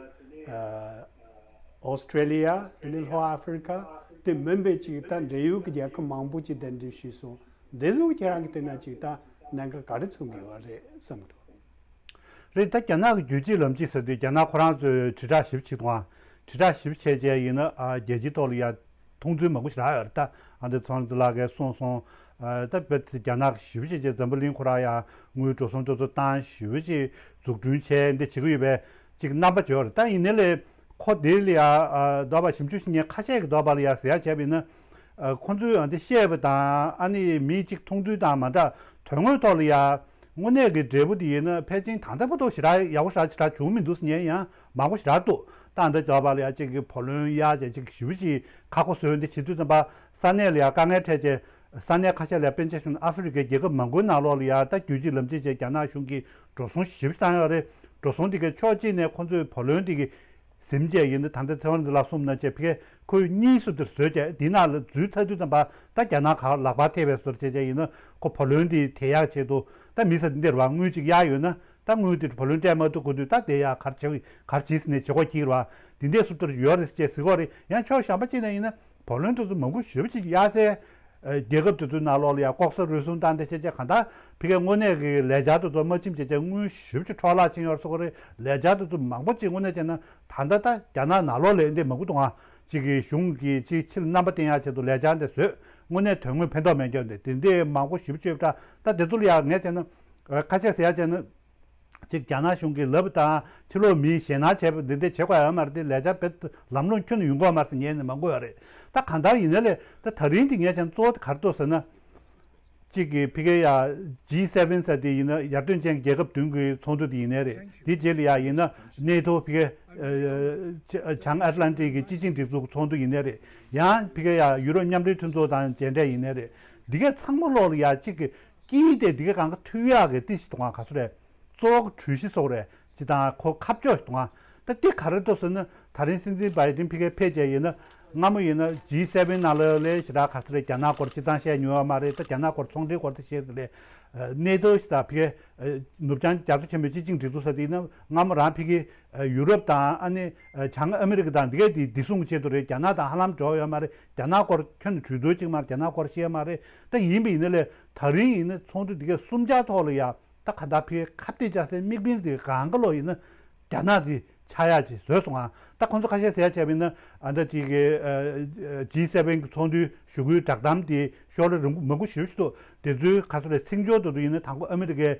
ཨོ་སི་ཀྲེ་ལི་ཡ། དེ་ནས་ལྷོ་ཨ་ཧྥེ་རི་ཁ། དེ་མིན་པའི་ཅིག་ད་འབྲེལ་ཡོད་ཀྱི་རྒྱལ་ཁབ་མང་པོ་ཅིག་གདན་འདྲེན་ཞུས་སོང་། འདི་ཚོ་ཁྱེད་རང་གི་དེ་ན་ཅིག་ད་གནད་འགག་ག་རེ་མཚོན་གྱི་ཡོད་རེད་བསམ་གྱི་འདུག་རེད། ད་རྒྱ་ནག་གི་རྒྱལ་སྤྱིའི་ལམ་སྤྱི་ཟེར་དུས་རྒྱ་ནག་ཁོ་རང་ཚོས་དྲིལ་བསྒྲགས་ཞིབ་ཕྱིག་དང་དྲིལ་བསྒྲགས་ཞིབ་བྱས་རྗེས་ཡིན་ན་ཨ་རྒྱལ་སྤྱིའི་ཐོག་ལ་ཡ་མཐོང་ཚུལ་མང་པོ་ཞིག་རག་ཡོད་རེད། ད་ཨ་འདི་ཚོང་འདི་ལག་གིས་གསུངས་སོང་། ཨ་ད་བོད་དེ་རྒྱ་ནག་གི་ཞིབ་བྱས་རྗེས་འཛམ་བུ་གླིང་ཁོ་རང་ཡ་དངུལ་འགྲོ་སོང་དེ་ཚོ་བཏང་ཞིབ་བྱས་འཛུགས་སྐྲུན་བྱས་འདི་བྱེད་ཀྱི་ཡོད་པའི་ཅིག་རྣམ་པ་ཅིག་ཡོད་རེད། ད་ཡིན་ནའི་ལས་ཁོ་དེ་ལ་ཡ་ཨ་དོགས་པ་ཞིབ་འཇུག་བྱེད་མཁན་ཁ་ཤས་ཀྱི་དོགས་པ་ལ་ཡ་ཟེར་ཡ་བྱས་པ་ཡིན་ན། ཨ་ཁོང་ཚོས་ཨ་འདི་བཤད་པ་དང་ཨ་ནི་མིའི་ཅིག་མཐོང་ཚུལ་དང་མ་འདྲ་དོན་དངོས་ཐོག་ལ་ཡ་དངོས་གནས་ཀྱི་འབྲས་བུ་དེ་ཡིན་ན་ཕལ་ཆེར་ད་ལྟ་བར་དུ་ཞེ་དྲག་ཡག་པོ་ཞེ་དྲག་ཞེ་དྲག་བྱུང་མི་འདུག་ཟེར་མཁན་ཡང་མང་པོ་ཞེ་དྲག་འདུག་ད་ཨ་འདི་དོགས་པ་ལ་ཡ་ཅིག་གི་བུ་ལོན་གཡར་བྱས་ཅིག་ཞེ་པོ་ཅིག་ཁག་པོ་བཟོས་འདི་བྱེད་དུས་ཙམ་པ་ས་གནས་ལ་ཡ་དཀའ་ངལ་འཕྲད་བྱས་ས་གནས་ཁ་ཤས་ལ་ཡ་དཔེར་ན་ཆ་བཞག་ན་ཨ་ཧྥེ་རི་ཁའི་རྒྱལ་ཁབ་མང་པོའི་ནང་ལོགས་ལ་ཡ་ད་རྒྱལ་སྤྱིའི་ལམ་སྤྱི་བྱས་རྒྱ་ནག་གཞུང་གིས་འགྲོ་སོང་ཞེ་པོ་བཏང་ཡོད་རེད། འགྲོ་སོང་དེ་གའི་ཕྱོགས་གཅིག་ནས་ཁོང་ཚོས་བུ་ལོན་དེ་གི་ཟིན་བྱས་ཡིན་ན་ད་ལྟ་ཚེ་དབང་རིག་འཛིན་ལགས་གསུངས་ན་བྱས་ཕ་གིའི་ཁོས་གཉིས་སུ་དེར་བཟོས་བྱས་དེའི་ནང་ལ་འཛུལ་ཚར་དུས་ཙམ་པ་ད་རྒྱ་ནག་ག་ལག་པ་ཐེབས་པའི་བཟོ་འདྲ་བྱས་བྱས་ཡིན་ན་ཁོ་བུ་ལོན་དེ་དེད་ཡག་ཆེད་དུ་ད་མི་ས་འདི་འདིར་བ་དངུལ་གཅིག་གཡར་ཡོད་ན་ད་དངུལ་དེ་བུ་ལོན་སྤྲད་མ་ཐུབ་གོ་དུས་ད་དེ་ཡ་གར་བྱེད་གར་བྱེད་ཟིན་ནས་བྱེད་སྒོ་འཁྱེར་བ་དེ་འདྲས་སུ་དེར་ཡོད་རེད་ཅེས་ཟེར་གོ་རེད། ཡང་ཕྱོགས་གཞན་པ་གཅིག་ནས་ཡིན་ན་བུ་ལོན་དེ་ཚོ་མང་པོ་ཞེ་པོ་ཅིག་གཡར་སའི། རྒྱལ་ཁབ་དེ་ཚོའི་ནང་ལོགས་ལ་ཡང་ལྐོག་ཟ་རུལ་སུངས་བཏང་སྟེ་བྱས་བྱས་གང་ལྟར་ཕ་གིའི་དངོས་གནས་ཀྱི་ལས་འཆར་དེ་ཚོ་མ་ཁྲིམས་བྱས་བྱས་དངུལ་ཞེ་པོ་ཅིག་འཕྲོ་བརླག་ཕྱིན་ཡོད་སོགས་རེད། ལས་འཆར་དེ་ཚོ་མང་པོ་ཅིག་དངོས་གནས་བྱས་ན་ད་ལྟ་ད་རྒྱ་ནག་ནང་ལོགས་ལ་འདི་མང་པོ་འདུག་ཨ། ཅིག་གི་གཞུང་གིས་ཅིག་ཕྱིར་རྣམ་པ་བསྟན་ཡག་ཆེད་དུ་ལས་འཆར་འདི་བཟོས་དངོས་གནས་དོན་དངོས་ཕན་ཐོགས་མེད་རྒྱུ་འདི་དེ་འདྲའི་མང་པོ་ཞེ་པོ་ཅིག་ཡོད་པ་འདྲ། ད་དེ་ཚོ་ལ་ཡང་ངས་བྱས་ན་ཁ་ཤས་ཟེར་ཡག་བྱས་ན། ཅིག་རྒྱ་ནག་གཞུང་གིས་ལབ་པ་དང་ཕྱི་ལོགས་མིས་ཞེད་སྣང་བྱས་པ་འདི་འདྲ་བྱེད་དགོས་ཡོད་མ་རེད་དེ་ལས་འཆར་བེད་ལམ་ལྷོང་ཁྱོན་ནས་ཡོང་གི་ཡོད་མ་རེད་ཟེར་ངས་ནི་མང་པོ་ཡོད་རེད། ད་གང་ལྟར་ཡིན་ན་ལས་ད་ད་རིང་འདི་ངས་བྱས་ན་གཙོ་བོ་དེ་ག་རེ་འདུག་ཟེར་ན། གཅིག་གི་ཕ་གི་ཡ་ཇི་སེ་ཝེན་ཟེར་དེ་ཡིན་ན་ཡར་ཐོན་ཅན་རྒྱལ་ཁབ་བདུན་གྱི་ཚོགས་འདུ་དེ་ཡིན་ནའི་རེད། དེ་རྗེས་ལ་ཡ་ཡིན་ན་ནེ་ཐོ་ཕ་གི་བྱང་ཨེཊ་ལན་ཊིག་གི་སྤྱི་ཆིངས་སྒྲིག་འཛུགས་ཚོགས་འདུ་ཡིན་ནའི་རེད། ཡང་ཕ་གི་ཡ་ཡུ་རོབ་མཉམ་འབྲེལ་མཐུན་ཚོགས་དང་མཇལ་འཕྲད་ཡིན་ནའི་རེད། འདི་གས་ཚང་མ་ལོག་ལ་ཡ་གཅིག་གི་དཀྱིལ་དེ་འདི་གས་གང་ག་མཐུད་ཡག་གི་ཏི་ཞིག་གཏོང་བ་ག་ཚོད་རེད། གཙོ་བོ་གི་གྲོས་གཞི་སོགས་རེད། ཅི་དང་ཁོ་ཁ་ཕྱོགས་ཤིག་གཏོང་བ། ད་དེ་ག་རེ་འདུག་ཟེར་ན། ད་རིང་སྲིད་འཛིན་བྷའི་ཌེན་ཕ་གིར་ཕེབས་བྱས་ཡིན་ན། སྔ་མོ་ཡིན་ན་ཇི་སེ་ཝེན་ནང་ལ་ལས་ཞེ་དྲག་ག་ཚོད་རེད། རྒྱ་ནག་སྐོར་སྤྱིར་བཏང་བཤད་མྱོང་ཡོད་མ་རེད། ད་རྒྱ་ནག་སྐོར་ཚོང་འབྲེལ་སྐོར་དེ་བཤད་དེ་ལས། ནེ་ཏོ་དང་ཕ་གི་ནུབ་བྱང་རྒྱ་མཚོ་ཆེན་པོའི་སྤྱི་ཆིངས་སྒྲིག་འཛུགས་ཟེར་དེ་ཡིན་ན། སྔ་མོ་རང་ཕ་གི་ཡུ་རོབ་དང་ཨ་ནི་བྱང་ཨ་མི་རི་ཀ་དང་འདི་གས་དེ་བདེ་སྲུང་ཆེད་དུ་རེད། རྒྱ་ནག་དང་ཧ་ལམ་འགྲོགས་ཡོད་མ་རེད། རྒྱ་ནག་སྐོར་ཁྱོན་ནས་གྲོས་བསྡུར་གཅིག་མ་རྒྱ་ནག་སྐོར་བཤད་མ་རེད། ད་ཡིན་པ་ཡིན་ན་ལས་ད་རིང་ཡིན་ན་ཚོགས་འདུ་འདི་གས་གསུམ་ཆར་ཐོག་ལ་ཡ། ད་ག་ད་ཕའི་ཁ་གཏད་བཅག་སའི་དམིགས་འབེན་དེ་གང་ག་ལོག་ཡིན་ན་རྒྱ་ནག་དེ་ཆགས་ཡག་ཅིག་བཟོས་སོང་ཨ། ད་ཁོང་ཚོ་ཁ་ཤས་ཟེར་ཡ་བྱས་པ་ཡིན་ན། ཨ་ད་ཅིག་གི་ཇི་སེ་ཝེན་གི་ཚོགས་འདུའི་ཞུ་སྐུལ་བསྒྲགས་གཏམ་དེ་ཤོག་ལོ་རིང་པོ་མང་པོ་ཞེ་པོ་ཞིག་འདུག་དེ་ཚོའི་ཁ་སོ་རེ་ཚིག་འཇོག་ཏུ་དུ་ཡིན་ན། དང་པོ་ཨ་མི་རི་ཀའི་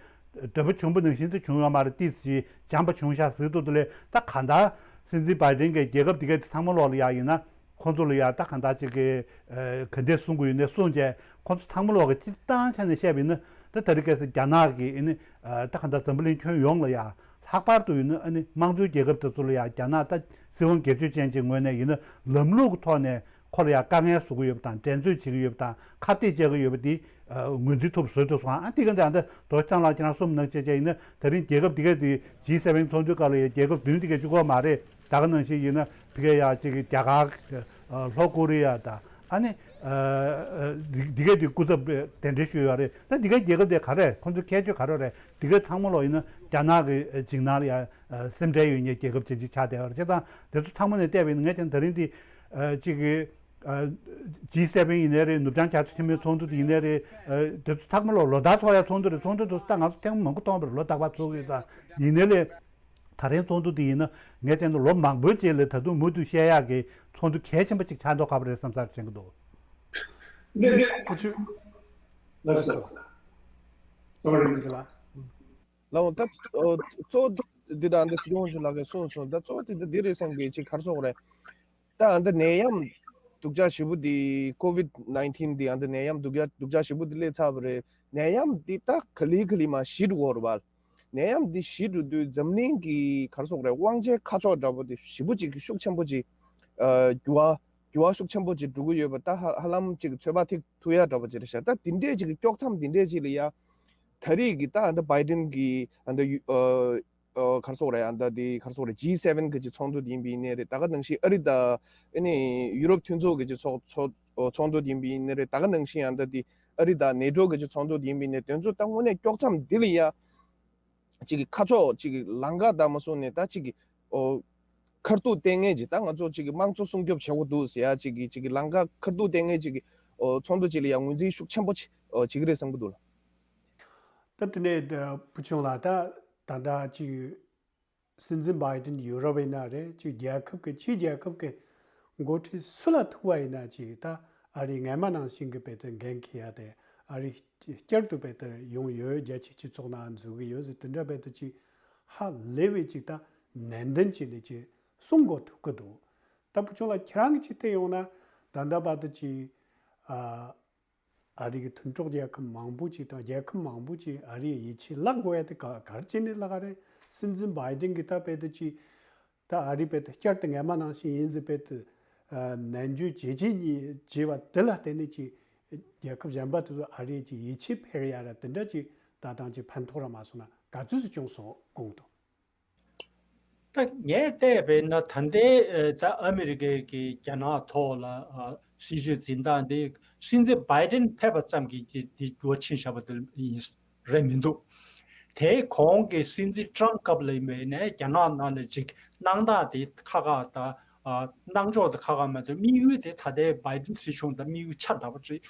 འདོད་པ་བྱུང་པ་ནང་བཞིན་དུ་བྱུང་ཡོད་མ་རེད། ཏིས་ཅིག་འཇམ་པ་བྱུང་ཤག་ཟེར་འདུག་དེ་ལས་ད་གང་ལྟར་སྲིད་འཛིན་བྷའི་ཌེན་གྱི་རྒྱལ་ཁབ་དེ་གའི་དེ་ཚང་མ་ལོག་ལ་ཡ་ཡིན་ན། ཁོང་ཚོ་ལ་ཡ་ད་གང་ལྟར་ཅིག་གི་ག་འདྲས་གསུང་དགོས་ཡོད་ནས་གསུངས་རྗེས། ཁོང་ཚོ་ཚང་མ་ལོག་གི་སྤྱིར་བཏང་ཆ་ནས་བཤད་པ་ཡིན་ན། ད་ད་རེས་ཁ་སང་རྒྱ་ནག་གི་ཨ་ནི་ད་གང་ལྟར་འཛམ་བུ་གླིང་ཁྱོན་ཡོངས་ལ་ཡ། ལྷག་པར་དུ་ཡིན་ན་ཨ་ནི་དམངས་གཙོའི་རྒྱལ་ཁབ་དེ་ཚོ་ལ་ཡ་རྒྱ་ནག་ད་སྲིད་དབང་སྒེར་གཅོད་ཅན་གྱི་ངོས་ནས་ཡིན་ན་ལམ་ལུགས་ཀྱི་ཐོག་ནས་ཁོ་ལ་ཡ་དཀའ་ངལ་བཟོ་གི་ཡོད་པ་དང་། འགྲན་རྩོད་བྱེད་ཀྱི་ཡོད་པ་དང་། ཁ་གཏད་བཅག་གི་ཡོད་པ་དེ་ངོས་འཛིན་ཐུབ་བཟོས་ཐུབ་སོང་ཨ། དེ་ག་ད་ད་རྡོ་རྗེ་ཐང་ལགས་ཁྱེད་རང་གསུངས་ནང་བྱས་བྱས་ཡིན་ན། ད་རིང་རྒྱལ་ཁབ་འདི་ག་དེ་ཇི་སེ་ཝེན་ཚོགས་འདུའི་སྐབས་ལ་ཡ་རྒྱལ་ཁབ་བདུན་དེ་ག་གཅིག་པོ་མ་རེད། ད་ག་ནང་བཞིན་ཡིན་ན་ཕ་གི་ཡ་གཅིག་གི་རྒྱ་གར། ལྷོ་ཀོ་རི་ཡ་དང་། ཨ་ནི་འདི་ག་དེ་སྐུ་ཚབ་གདན་འདྲེན་ཞུས་ཡོད་རེད། ད་འདི་གའི་རྒྱལ་ཁབ་དེ་ག་རེ་རེད། ཁོང་ཚོའི་ཁྱད་ཆོས་ག་རེ་རེད། འདི་ག་ཚང་མ་ལོག་ཡིན་ན་རྒྱ་ནག་གི་འཇིགས་སྣང་ལ་ཡ་སེམས་ཁྲལ་ཡོད་མཁན་རྒྱལ་ཁབ་ཅིག་ཅིག་ཆགས་བསྡད་ཡོད་རེད། བྱས་ཙང་དེ་ཚོ་ཚང་མ་ནས་བལྟས་པ་ཡིན་ན། ངས་ཀྱང་ད་རིང་འདི་གཅིག་གི་ཇི་སེ་ཝེན་ཡིན་ནའི་རེད། ནུབ་བྱང་རྒྱ་མཚོ་ཆེན་མོའི་ཚོགས་འདུ་དེ་ཡིན་ནའི་རེད། དེ་ཚོ་ཚང་མ་ལོག་ལོ་ལྟར་ཚོགས་ཡ་ཚོགས་འདུ་རེད། ཚོགས་འདུ་དེ་ད་ང་ཚོ་ཐེངས་མང་པོ་མཐོང་བ་རེད། ལོ་རྟག་པར་ཚོགས་ཀྱི་ཡོད་ཙང་། ཡིན་ནའི་ལས། ད་རིང་ཚོགས་འདུ་འདི་ཡིན་ན། ངས་བྱས་ན་ལོ་མང་པོའི་རྗེས་ལ་ད་དུང་མུ་མཐུད་བཤད་ཡག་གི་ཚོགས་འདུ་གལ་ཆེན་པོ་ཅིག་ཆགས་མདོག་ཁ་པོ་རེད་བསམ་སར་དྲན་གྱི་འདུག་ལགས་སོ། ལགས་འོང་། ད་གཙོ་བོ་འདི་དང་འདི་སྲིད་སྐྱོང་མཆོག་ལགས་ཀྱིས་གསུངས་སོང་། ད་གཙོ་བོ་འདི་འདི་རེད་བསམ་གི། ཅིག་ག་རེ་ཟེར་དགོས་རེད། ད་ཨ་འདི་ནད་ཡམས་སྡུག་ཅག་ཞེ་པོ་འདི། ཀོ་ཝིད་ནའིན་ཊིན་འདི། ཨ་འདི་ནད་ཡམས་སྡུག་ཅག་སྡུག་ཅག་ཞེ་པོ་འདི་སླེབས་ཚར་བ་རེད། ནད་ཡམས་འདི་ད་ག་ལེ་ག་ལེ་མར་ཞི་འགྲོ་གི་རེད་པ། ནད་ཡམས་འདི་ཞི་འགྲོ་དུས་འཛམ་གླིང་གི་ག་རེ་ཟེར་དགོས་རེད། དབང་ཆའི་ཁ་ཕྱོགས་འདྲ་པོ་དེ་ཞེ་པོ་ཅིག་ཤུགས་ཆེན་པོ་ཅིག་ཨ་འགྱུར་བ་འགྱུར་བ་ཤུགས་ཆེན་པོ་ཅིག་འགྲོ་གི་ཡོད་པ། ད་ཧ་ཧ་ལམ་ཅིག་ཚོད་དཔག་ཐེག་ཐུབ་ཡ་འདྲ་པོ་ཅིག་རེད་ཤག་ད་དེ་འདྲས་ཅིག་གི་དཀྱོག་མཚམས་དེ་འདྲས་ཅིག་ལ་ཡ། ད་རེས་ཀྱི་ད་ཨ་འདི་བྷའི་ཌེན་གྱི་ཨ་འདི་ཡུ་ཨ་ཨ་ག་རེ་ཟེར་དགོས་རེད། ཨ་འདི་དེ་ག་རེ་ཟེར་དགོས་རེད། ཇི་སེ་ཝེན་གྱི་ཅིག་ཚོགས་འདུ་དེ་ཡིན་པ་ཡིན་ནའི་རེད། ད་ག་ནང་བཞིན་ཨ་རི་དང་ཨ་ནི་ཡུ་རོབ་མཐུན་ཚོགས་ཀྱི་ཅིག་ཚོགས་ཚོགས་ཚོགས་འདུ་དེ་ཡིན་པ་ཡིན་ནའི་རེད། ད་ག་ནང་བཞིན་ཨ་འདི་དེ་ཨ་རི་དང་ནེ་ཊོ་གི་ཅིག་ཚོགས་འདུ་དེ་ཡིན་པ་ཡིན་ནའི། དེ་ཚོ་ད་དངོས་གནས་དཀྱོག་མཚམས་འདི་ལ་ཡ། ཅིག་གི་ཁ་ཕྱོགས་ཅིག་གི་ལམ་ཁ་ལྟ་མ་སོང་ནས། ད་ཅིག་གི་ཨོ་ཁ་ཐུག་བསྟན་མཁན་ཅིག་ད་ང་ཚོ་ཅིག་གི་དམངས་གཙོ་སྲུང་སྐྱོབ་བྱེད་དགོས་འདུག་ཟེར་ཡ་ཅིག་གི་ཅིག་གི་ལམ་ཁ་ཁ་ཐུག་བསྟན་མཁན་ཅིག་གི་ཨོ་ཚོགས་འདུ་ཅིག་ལ་ཡ་ངོས་འཛིན་ཤུགས་ཆེན་པོ་ཅིག་ཨོ་བྱེད་ཀྱི་རེད་བསམ་གྱི་འདུག་ལགས། ད་དེ་ནས་ད་བུ་ཆུང་ལགས། ད་ད་ལྟ་ཅིག་སྲིད་འཛིན་བྷའི་ཌེན་ཡུ་རོབ་ཡིན་ན་རེད། ཅིག་རྒྱལ་ཁབ་ཀྱི་ཕྱིའི་རྒྱལ་ཁབ་ཀྱི་འགོ་ཁྲིད་སུ་ལ་ཐུག་པ་ཡིན་ན་ཅིག་ད་ཨ་རི་སྔ་མ་ནང་བཞིན་གྱི་དཔེ་དེ་འགན་འཁྱེར་ཡ་དེ། ཨ་རི་བསྐྱར་དུ་དཔེ་དེ་ཡོང་ཡོད། རྒྱལ་སྤྱིའི་སྤྱི་ཚོགས་ནང་འཛུལ་གྱི་ཡོད་ཟེར། དེ་འདྲ་དཔེ་དེ་ཅིག་ཧ་ལས་པའི་ཅིག་ད་ནན་ཏན་བྱས་ནས་ཅིག་གསུང་དགོས་ཐུག་གི་འདུག་ད་བུ་ཆུང་ལགས་ཁྱེད་རང་གིས་ཅིག་བལྟས་ཡོང་ན། ད་ལྟ་བར་དུ་ཅིག་ཨ། ཨ་རི་གི་མཐུན་གྲོགས་རྒྱལ་ཁབ་མང་པོ་ཅིག་དང་རྒྱལ་ཁབ་མང་པོ་ཅིག་ཨ་རིའི་ཡིད་ཆེས་བརླག་དགོས་ཡ་དེ་ག་ག་རེ་བྱས་ནས་བརླག་ག་རེད། སྲིད་འཛིན་བྷའི་ཌེན་གྱིས་ད་དཔེ་དེ་ཅིག་ད་ཨ་རི་དཔེ་དེ་བསྐྱར་དུ་སྔ་མ་ནང་བཞིན་ཡིན་ཟེར་དཔེ་དེ་ཨ་ནན་བརྗོད་བྱེད་བྱེད་གཉིས་བྱས་པ་དེ་ལ་བརྟེན་ནས་ཅིག་རྒྱལ་ཁབ་གཞན་པ་དེ་ཚོ་ཨ་རིའི་ཅིག་ཡིད་ཆེས་འཕེར་ཡ་ར་དེ་འདྲ་ཅིག་ད་ཐེངས་ཅིག་ཕན་ཐོགས་ར་མ་སོང་ན་ག་ཚོད་ཅིག་བྱུང་སོང་དགོངས་འདུག་ད་ངས་བལྟས་པས་ན། ད་ལྟའི་ཨ་ད་ཨ་མི་རི་ཀའི་གི་རྒྱ་ནག་ཐོག་ལ་ཨ་སྲིད་ཇུས་འཛིན་སྟངས་འདི་སྲིད་འཛིན་བྷའི་ཌེན་ཕེབས་པ་ཙམ་གྱིས་འདི་འདི་འགྱུར་བ་ཕྱིན་བཞག་པ་དེ་ཡིན་རེད་མི་འདུག་དེའི་གོང་གི་སྲིད་འཛིན་ཊམ་སྐབས་ལ་ཡིན་པས་ན། རྒྱ་ནག་ནང་ལ་ཅིག་སྣང་སྟངས་དེ་ཁག་ཁག་དང་། ཨ་སྣང་ཕྱོགས་དེ་ཁག་ཁག་མ་གཏོགས། དམིགས་ཡུལ་དེ་ད་ལྟའི་བྷའི་ཌེན་སྲིད་གཞུང་དང་དམིགས་ཡུལ་ཆ་འདྲ་པོ་ཅིག་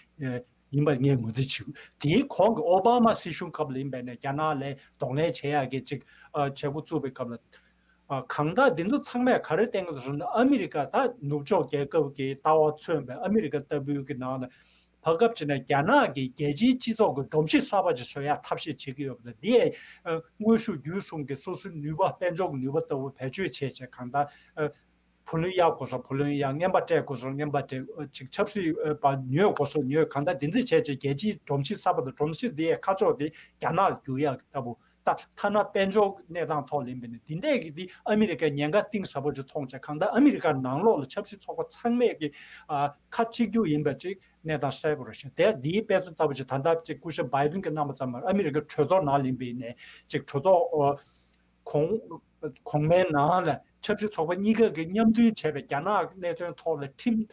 ཡིན་པ་ངས་ངོས་འཛིན་བྱེད་ཀྱི་ཡོད། དེའི་གོང་གི་ཨོ་བྷ་མ་སྲིད་གཞུང་སྐབས་ལ་ཡིན་པས་ན། རྒྱ་ནག་ལ་གདོང་ལེན་བྱེད་ཡག་གི་ཅིག་ཨ་བྱེད་འགོ་བཙུགས་པའི་སྐབས་ལ། ཨ་གང་ལྟར་འདི་ཚོ་ཚང་མས་ག་རེ་བསྟན་གྱི་འདུག་ཟེར་ན། ཨ་མི་རི་ཀ་ད་ནུབ་ཕྱོགས་རྒྱལ་ཁབ་ཀྱི་ལྟ་བ་མཚོན་པའི། ཨ་མི་རི་ཀ་ལྟ་བུའི་གི་ནང་ལ་བར་སྐབས་ཅིག་ནས་རྒྱ་ནག་གིས་རྒྱལ་སྤྱིའི་སྤྱི་ཚོགས་ཀྱི་སྒྲོམ་གཞི་གསར་པ་ཅིག་བཟོ་ཡག་ཐབས་ཤེས་བྱེད་ཀྱི་ཡོད་པ་དང་། འདི་ཡང་ཨ་དངོས་ཤུགས་བརྒྱུད་གསུམ་གྱིས་སོ་སོའི་ནུས་པ། དཔལ་འབྱོར་གྱི་ནུས་པ་ལྟ་བུ་བེད་སྤྱོད་བྱས་བྱས། གང་ལྟར་ཨ་བུ་ལོན་གཡར་དགོས་སར་བུ་ལོན་གཡར། རྔན་པ་སྤྲད་དགོས་སར་རྔན་པ་སྤྲད། ཨ་ཅིག་ཆབ་སྲིད་ཨ་པ་ཉོས་དགོས་སར་ཉོས། གང་ལྟར་འདི་འདྲས་བྱས་བྱས་རྒྱལ་སྤྱིའི་སྒྲོམ་གཞི་གསར་པ་དང་། སྒྲོམ་གཞི་འདིའི་ཁ་ཕྱོགས་དེ་རྒྱ་ནག་ལ་བསྒྱུར་ཡག་ལྟ་བུ། ད་ཐ་ན་དཔལ་འབྱོར་གནས་སྟངས་ཐོག་ལ་ཡིན་པས་ན། འདི་འདྲས་ཀྱི་འདི་ཨ་མི་རི་ཀས་ཉེན་ཁ་གཏིང་ཟབ་པོ་ཅིག་མཐོང་བྱས། གང་ལྟར་ཨ་མི་རི་ཀ་ནང་ལོགས་ལ་ཆབ་སྲིད་ཚོགས་པ་ཚང་མས་ཀྱི་ཨ་ཁ་གཅིག་གྱུར་ཡིན་པ་ཅིག་གནས་སྟངས་གསལ་པོ་རེད་ཤག་དེ་འདིའི་དཔེ་མཚོན་ལྟ་བུ་ཅིག་ད་ལྟ་ཅིག་སྐུ་ཞབས་བྷའི་ཌེན་གྱིས་གནང་པ་ཙམ་མ་རེད། ཨ་མི་རི་ཀའི་གྲོས་ཚོགས་ནང་ལ་ཡིན་པས་ནས་ཅིག་གྲོས་ཚོགས་ཨ་གོང་གོང་མའི་ནང་ལ་ ཆབ་སྲིད་ཚོགས་པ་གཉིས་ཀ་གིས་མཉམ་མཐུན་བྱས་པའི་རྒྱ་ནག་གི་གནད་དོན་ཐོག་ལ་ཁྲིམས་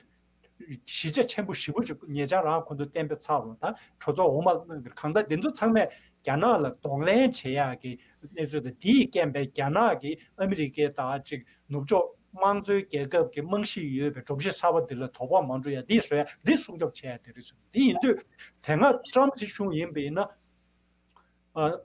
གཞི་རྒྱ་ཆེན་པོ་ཞེ་པོ་ཅིག་ཉེ་ཆར་རང་ཁོ་ཚོ་གཏན་འབེབས་ཚར་བ་དང་གྲོས་ཚོགས་འོག་མ་གནང་གི་རེད། གང་ལྟར་དེ་ཚོ་ཚང་མས་རྒྱ་ནག་ལ་གདོང་ལེན་བྱེད་ཡག་གི་གནས་ཚུལ་དང་། དེའི་རྐྱེན་པས་རྒྱ་ནག་གིས་ཨ་མི་རི་ཀའི་དང་ཅིག་ནུབ་ཕྱོགས་དམངས་གཙོའི་རྒྱལ་ཁབ་ཀྱི་རྨང་གཞི་ཡོད་པའི་སྒྲོམ་གཞི་གསར་པ་འདི་ལ་དོགས་པ་མ་འགྲོ་ཡ་འདི་བཟོ་ཡ་འདི་སྲུང་སྐྱོབ་བྱེད་ཡ་དེ་རེད་ཟེར། འདི་ཡིན་དུས་དེ་སྔ་ཏྲམ་སྲིད་གཞུང་ཡིན་པ་ཡིན་ན། ཨ།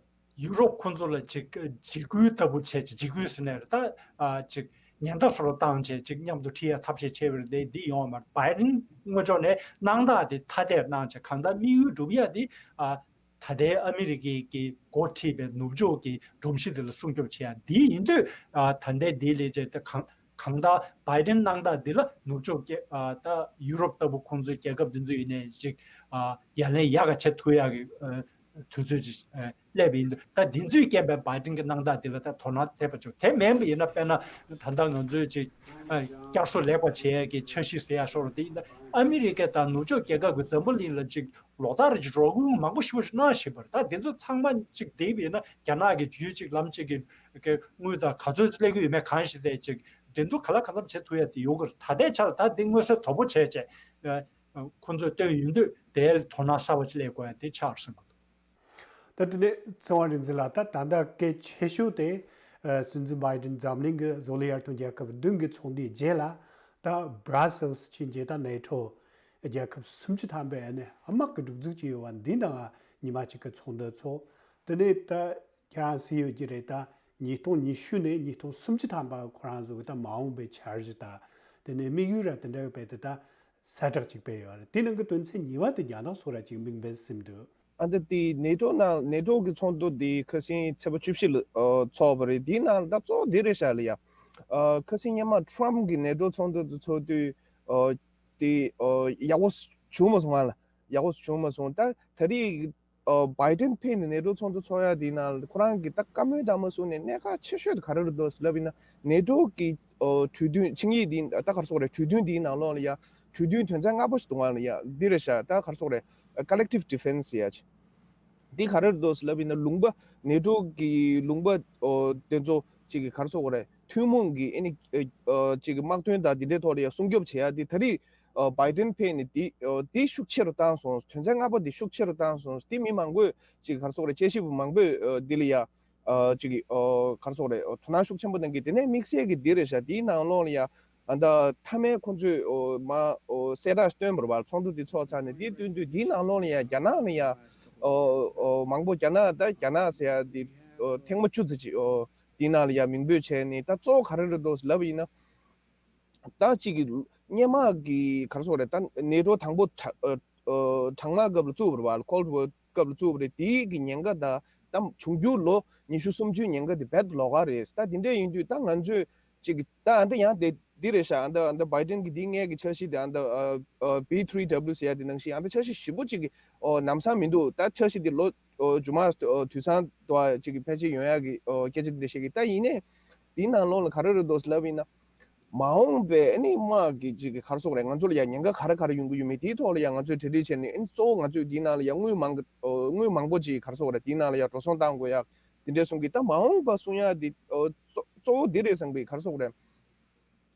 ཡུ་རོབ་ཁོང་ཚོ་ལ་ཅིག་འཇིགས་སྐུལ་ལྟ་བུ་བྱས། ཅིག་འཇིགས་སྐུལ་ཟེར་ནས་རེད་ད། ཨ། ཅིག་ཉེན་བརྡ་སོགས་བཏང་བྱས་ཅིག་མཉམ་དུ་ཁྲིད་ཡ་ཐབས་ཤེས་བྱས་པ་རེད་དེ། འདི་ཡོང་བ་མ་རེད། བྷའི་ཌེན་ངོས་ཕྱོགས་ནས་གནང་སྟངས་དེ་ཐ་དད་གནང་བྱས། གང་ལྟར་དམིགས་ཡུལ་འགྲུབ་ཡ་དེ། ཨ། ད་ལྟའི་ཨ་མི་རི་ཀའི་གི་འགོ་ཁྲིད་པའི་ནུབ་ཕྱོགས་ཀྱི་སྒྲོམ་གཞི་དེ་ལ་སྲུང་སྐྱོབ་བྱེད་ཡ་འདི་ཡིན་དུས། ཨ། ད་ལྟའི་འདི་ལས་བྱས་ཏེ་གང་གང་ལྟར་བྷའི་ཌེན་གནང་སྟངས་འདི་ལ་ནུབ་ཕྱོགས་ཀྱི། ཨ། ད་ཡུ་རོབ་ལྟ་བུ་ཁོང་ཚོའི་རྒྱལ་ཁབ་འདི་ཚོ་ཡིན་ནའི་ཅིག་ཨ། ཡ་ལན་ཡག་ག་བྱེད་ཐུབ་ཡག་གི། ཨ། དུས་ཚོད་ཅིག་ཨ། སླེབས་པ་ཡིན་དུས། ད་འདི་ཚོའི་རྐྱེན་པས་བྷའི་ཌེན་གྱི་གནང་སྟངས་འདི་ལ་ད་དོ་སྣང་ཐེབས་པ་བྱུང་། དེ་མིན་པ་ཡིན་ན་དཔེར་ན་ད་ལྟ་ང་ཚོའི་ཅིག་ཨ། བསྐྱར་གསོ་ལེགས་པར་བྱེད་ཡག་གི་འཆར་གཞི་ཟེར་ཡག་ཤོར་བ་དེ་ཡིན་ན། ཨ་མི་རི་ཀ་དང་ནུབ་ཕྱོགས་རྒྱལ་ཁབ་ཀྱིས་འཛམ་བུ་གླིང་ལ་ཅིག་ལོ་ལྟར་ཅིག་རོགས་སྐྱོར་མང་པོ་ཞེ་པོ་ཞིག་གནང་བཞིན་པ་རེད། ད་འདི་ཚོ་ཚང་མ་ཅིག་བསྡད་པ་ཡིན་ན་རྒྱ་ནག་གིས་རྒྱུད་གཅིག་ལམ་གཅིག་གི་གི་དངུལ་དང་ག་ཚོད་སླེབས་ཀྱི་ཡོད་མེད་གང་ཞིག་དེ་ཅིག་འགྲན་བསྡུར་ག་ལ་གང་འཚམ་བྱེད་ཐུབ་ཡ་དེ་ཡོད་ཀྱི་རེད། ད་ལྟའི་ཆར་ད་འདི་མངོན་གསལ་དོད་པོ་བྱས་བྱས། ཨ། ཁོ་ཚོས་བཏོན་ཡོང་དུས་དེར་དོ་སྣང་གསར་པ་ཅིག་སླེབས་དགོས་ཡ་དེ་ཆགས་སོང་གི་འདུག་ད་དེ་ནས་ཚེ་དབང་རིག་འཛིན་ལགས། ད་ད་ལྟ་གལ་ཆེ་ཤོས་དེ། ཨ། སྲིད་འཛིན་བྷའི་ཌེན་འཛམ་གླིང་གི་བཟོ་ལས་ཡར་ཐོན་རྒྱལ་ཁབ་བདུན་གྱི་ཚོགས་འདུའི་རྗེས་ལ། ད་Brussels་ཕྱིན་རྗེས་ད་ནེ་ཊོ་རྒྱལ་ཁབ་སུམ་ཅུ་ཐམ་པའི་ཨ་ནི་དམག་གི་སྒྲིག་འཛུགས་ཅིག་ཡོད་པ་འདི་ནང་ཉི་མ་གཅིག་གི་ཚོགས་འདུ་ཚོགས། དེ་ནས་ད་ཁྱེད་རང་གཟིགས་ཡོད་ཀྱི་རེད། ད་ཉིས་སྟོང་ཉི་ཤུ་ནས་ཉིས་སྟོང་སུམ་ཅུ་ཐམ་པ་ཁོ་རང་ཚོ་གི་ད་མ་འོངས་པའི་འཆར་གཞི་དང་། དེ་ནས་དམིགས་ཡུལ་ར་དེ་འདྲ་ཡོད་པས་དེ་ད་གསལ་བསྒྲགས་ཅིག་སྤེལ་ཡོད་རེད། དེ་ནང་གི་དོན་ཚན་གཉིས་པ་དེ་རྒྱ་ནག་སོགས་ར་ཅིག་དམིགས་འབེན་ཟིན་འདུག་ཨ། འདི་དེ་ནེ་ཊོ་ནང་ནེ་ཊོ་གི་ཚོགས་འདུ་དེ་ཁ་སང་ཚེས་པ་བཅུ་བཞི་ལ་ཨ་ཚོགས་པ་རེད། དེའི་ནང་ལ་ད་གཙོ་བོ་དེ་རེད་ཤག་ལ་ཡ། ཨ། ཁ་སང་སྔོན་མ་ཊྲམ་གི་ནེ་ཊོ་ཚོགས་འདུ་དེ་ཚོགས་དུས། ཨ། དེ་ཨ་ཡག་པོ་བྱུང་མ་སོང་ང་ལ། ཡག་པོ་བྱུང་མ་སོང་། ད་ད་རེས་ཨ་བྷའི་ཌེན་ཕེབས་ནས་ནེ་ཊོ་ཚོགས་འདུ་ཚོགས་ཡ་དེའི་ནང་ལ་ཁོ་རང་གིས་ད་བཀའ་མོལ་དང་མ་གསུངས་ནས་གནད་འགག་ཆེ་ཤོས་དེ་ག་རེ་རེད་འདུག་ལབ་ཡིན་ན། ནེ་ཊོ་གི་ཨ་གྲོས་མཐུན་ཆིངས་ཡིག་འདི་ད་ག་རེ་ཟེར་དགོས་རེད། གྲོས་མཐུན་འདིའི་ནང་ལོགས་ལ་ཡ་གྲོས་མཐུན་དོན་ཚན་ལྔ་པ་ཞིག་འདུག་ང་ལ་ཡ། འདི་རེད་ཤག་ད་ག་རེ་ཟེར་དགོས་རེད། Collective Defense ཡ་ཅིག་འདི་ག་རེ་རེད་འདུག་ལབ་ཡིན་ན། ལུང་པ་ནེ་ཊོ་གི་ལུང་པ་ཨོ་དེ་ཚོ་ཅིག་གི་ག་རེ་ཟེར་དགོས་རེད། ཐུན་མོང་གི་ཨ་ནི་ཨ་ཅིག་གི་དམག་དོན་དང་འདི་འདྲའི་ཐོག་ལ་ཡ་སྲུང་སྐྱོབ་བྱེད་ཡ་འདི་ད་རེས་ཨ་བྷའི་ཌེན་ཕེབས་ནས་འདི་ཨ་འདི་ཤུགས་ཆེ་རུ་བཏང་སོང་། དོན་ཚན་ལྔ་པ་འདི་ཤུགས་ཆེ་རུ་བཏང་སོང་། འདི་མི་མང་པོས་ཅིག་ག་རེ་ཟེར་དགོས་རེད། དཔྱད་ཞིབ་པ་མང་པོས་ཨ་འདི་ལ་ཡ། ཨ་ཅིག་གི་ཨ་ག་རེ་ཟེར་དགོས་རེད། དོ་སྣང་ཤུགས་ཆེན་པོ་གནང་གི། དེ་ནས་དམིགས་བསལ་གྱི་འདི་རེད་ཤག་འདིའི་ནང་ལོགས་ལ་ཡ་ཨ་ད་མཐའ་མའི་ཁོང་ཚོས་ཨོ་མ་ཨོ་གསལ་བསྒྲགས་བཏོན་པ་རེད་པ། ཚོགས་འདུ་འདི་ཚོགས་ཚར་ནས་འདི་བསྟུན་དུས་འདིའི་ནང་ལོགས་ལ་ཡ་རྒྱ་ནག་ལ་ཡ་ཨོ་ཨོ་མང་པོ་རྒྱ་ནག་ད་རྒྱ་ནག་ཟེར་ཡ་འདི་ཨོ་ཐེངས་མ་བཅུ་ཙམ་ཅིག་ཨོ་འདིའི་ནང་ལ་ཡ་མིང་འབོད་བྱས་ནས། ད་གཙོ་བོ་ག་རེ་རེད་འདུག་ལབ་ཡིན་ན། ད་ཅིག་གི་སྔོན་མ་གི་ག་རེ་ཟེར་དགོས་རེད། ད་ནེ་ཊོ་དང་པོ་ཨ་ཨ་གྲང་དམག་སྐབས་ལ་བཙུགས་པ་རེད་པ། Cold War སྐབས་ལ་བཙུགས་པ་རེད། དེའི་གི་ཉེན་ཁ་དང་ད་འབྱུང་འགྱུར་ལོ་ཉི་ཤུ་སུམ་ཅུའི་ཉེན་ཁ་དེ་རྦད་ལོགས་ཀ་རེད། ད་དེ་འདྲ་ཡིན་དུས་ད་ང་ཚོས་ཅིག་གི་ད་ཨ་ད་ཡང་དེ་འདི་རེད་ཤག་ཨ་ད་ཨ་ད་བྷའི་ཌེན་གི་འདི་སྔས་གི་འཆར་གཞི་དེ་ཨ་ད་ཨ་ཨ་བྷི་ཐི་རི་ཌབ་ལིའུ་ཟེར་ཡ་དེ་ནང་བཞིན་ཨ་ད་འཆར་གཞི་ཞེ་པོ་ཅིག་གི་ཨོ་ལམ་སང་མི་འདུག་ད་འཆར་གཞི་དེ་ལོ་ཨོ་མཇུག་མ་ཨོ་དུས་སང་དུ་ཨ་ཅིག་གི་ཕལ་ཆེར་ཡོང་ཡ་གི་ཨོ་སྐད་ཆ་དེ་འདྲ་བཤད་གི། ད་ཡིན་ནའི་དེའི་ནང་ལོགས་ལ་ག་རེ་རེད་འདུག་ལབ་ཡིན་ན། མ་འོངས་པའི་ཨ་ནི་དམག་གི་ཅིག་གི་ག་རེ་ཟེར་དགོས་རེད། ང་ཚོ་ལ་ཡ་ཉེན་ཁ་ག་རེ་ག་རེ་ཡོང་གི་ཡོད་མེད་དེའི་ཐོག་ལ་ཡ་ང་ཚོས་གྲ་སྒྲིག་བྱས་ནས། ཨ་ནི་གཙོ་བོ་ང་ཚོས་དེའི་ནང་ལ་ཡ་དངུལ་མང་གི་ཨོ་དངུལ་མང་པོ་ཅིག་ག་རེ་ཟེར་དགོས་རེད། དེའི་ནང་ལ་ཡ་འགྲོ་སོང་བཏང་དགོས་ཡ་དེ་འདྲས་གསུང་གི། ད་མ་འོངས་པ་གསུང་ཡ་དེ་ཨོ་གཙོ་གཙོ་བོ་དེ་རེད་བསམ་གི། ག་རེ་ཟེར་དགོས་རེད།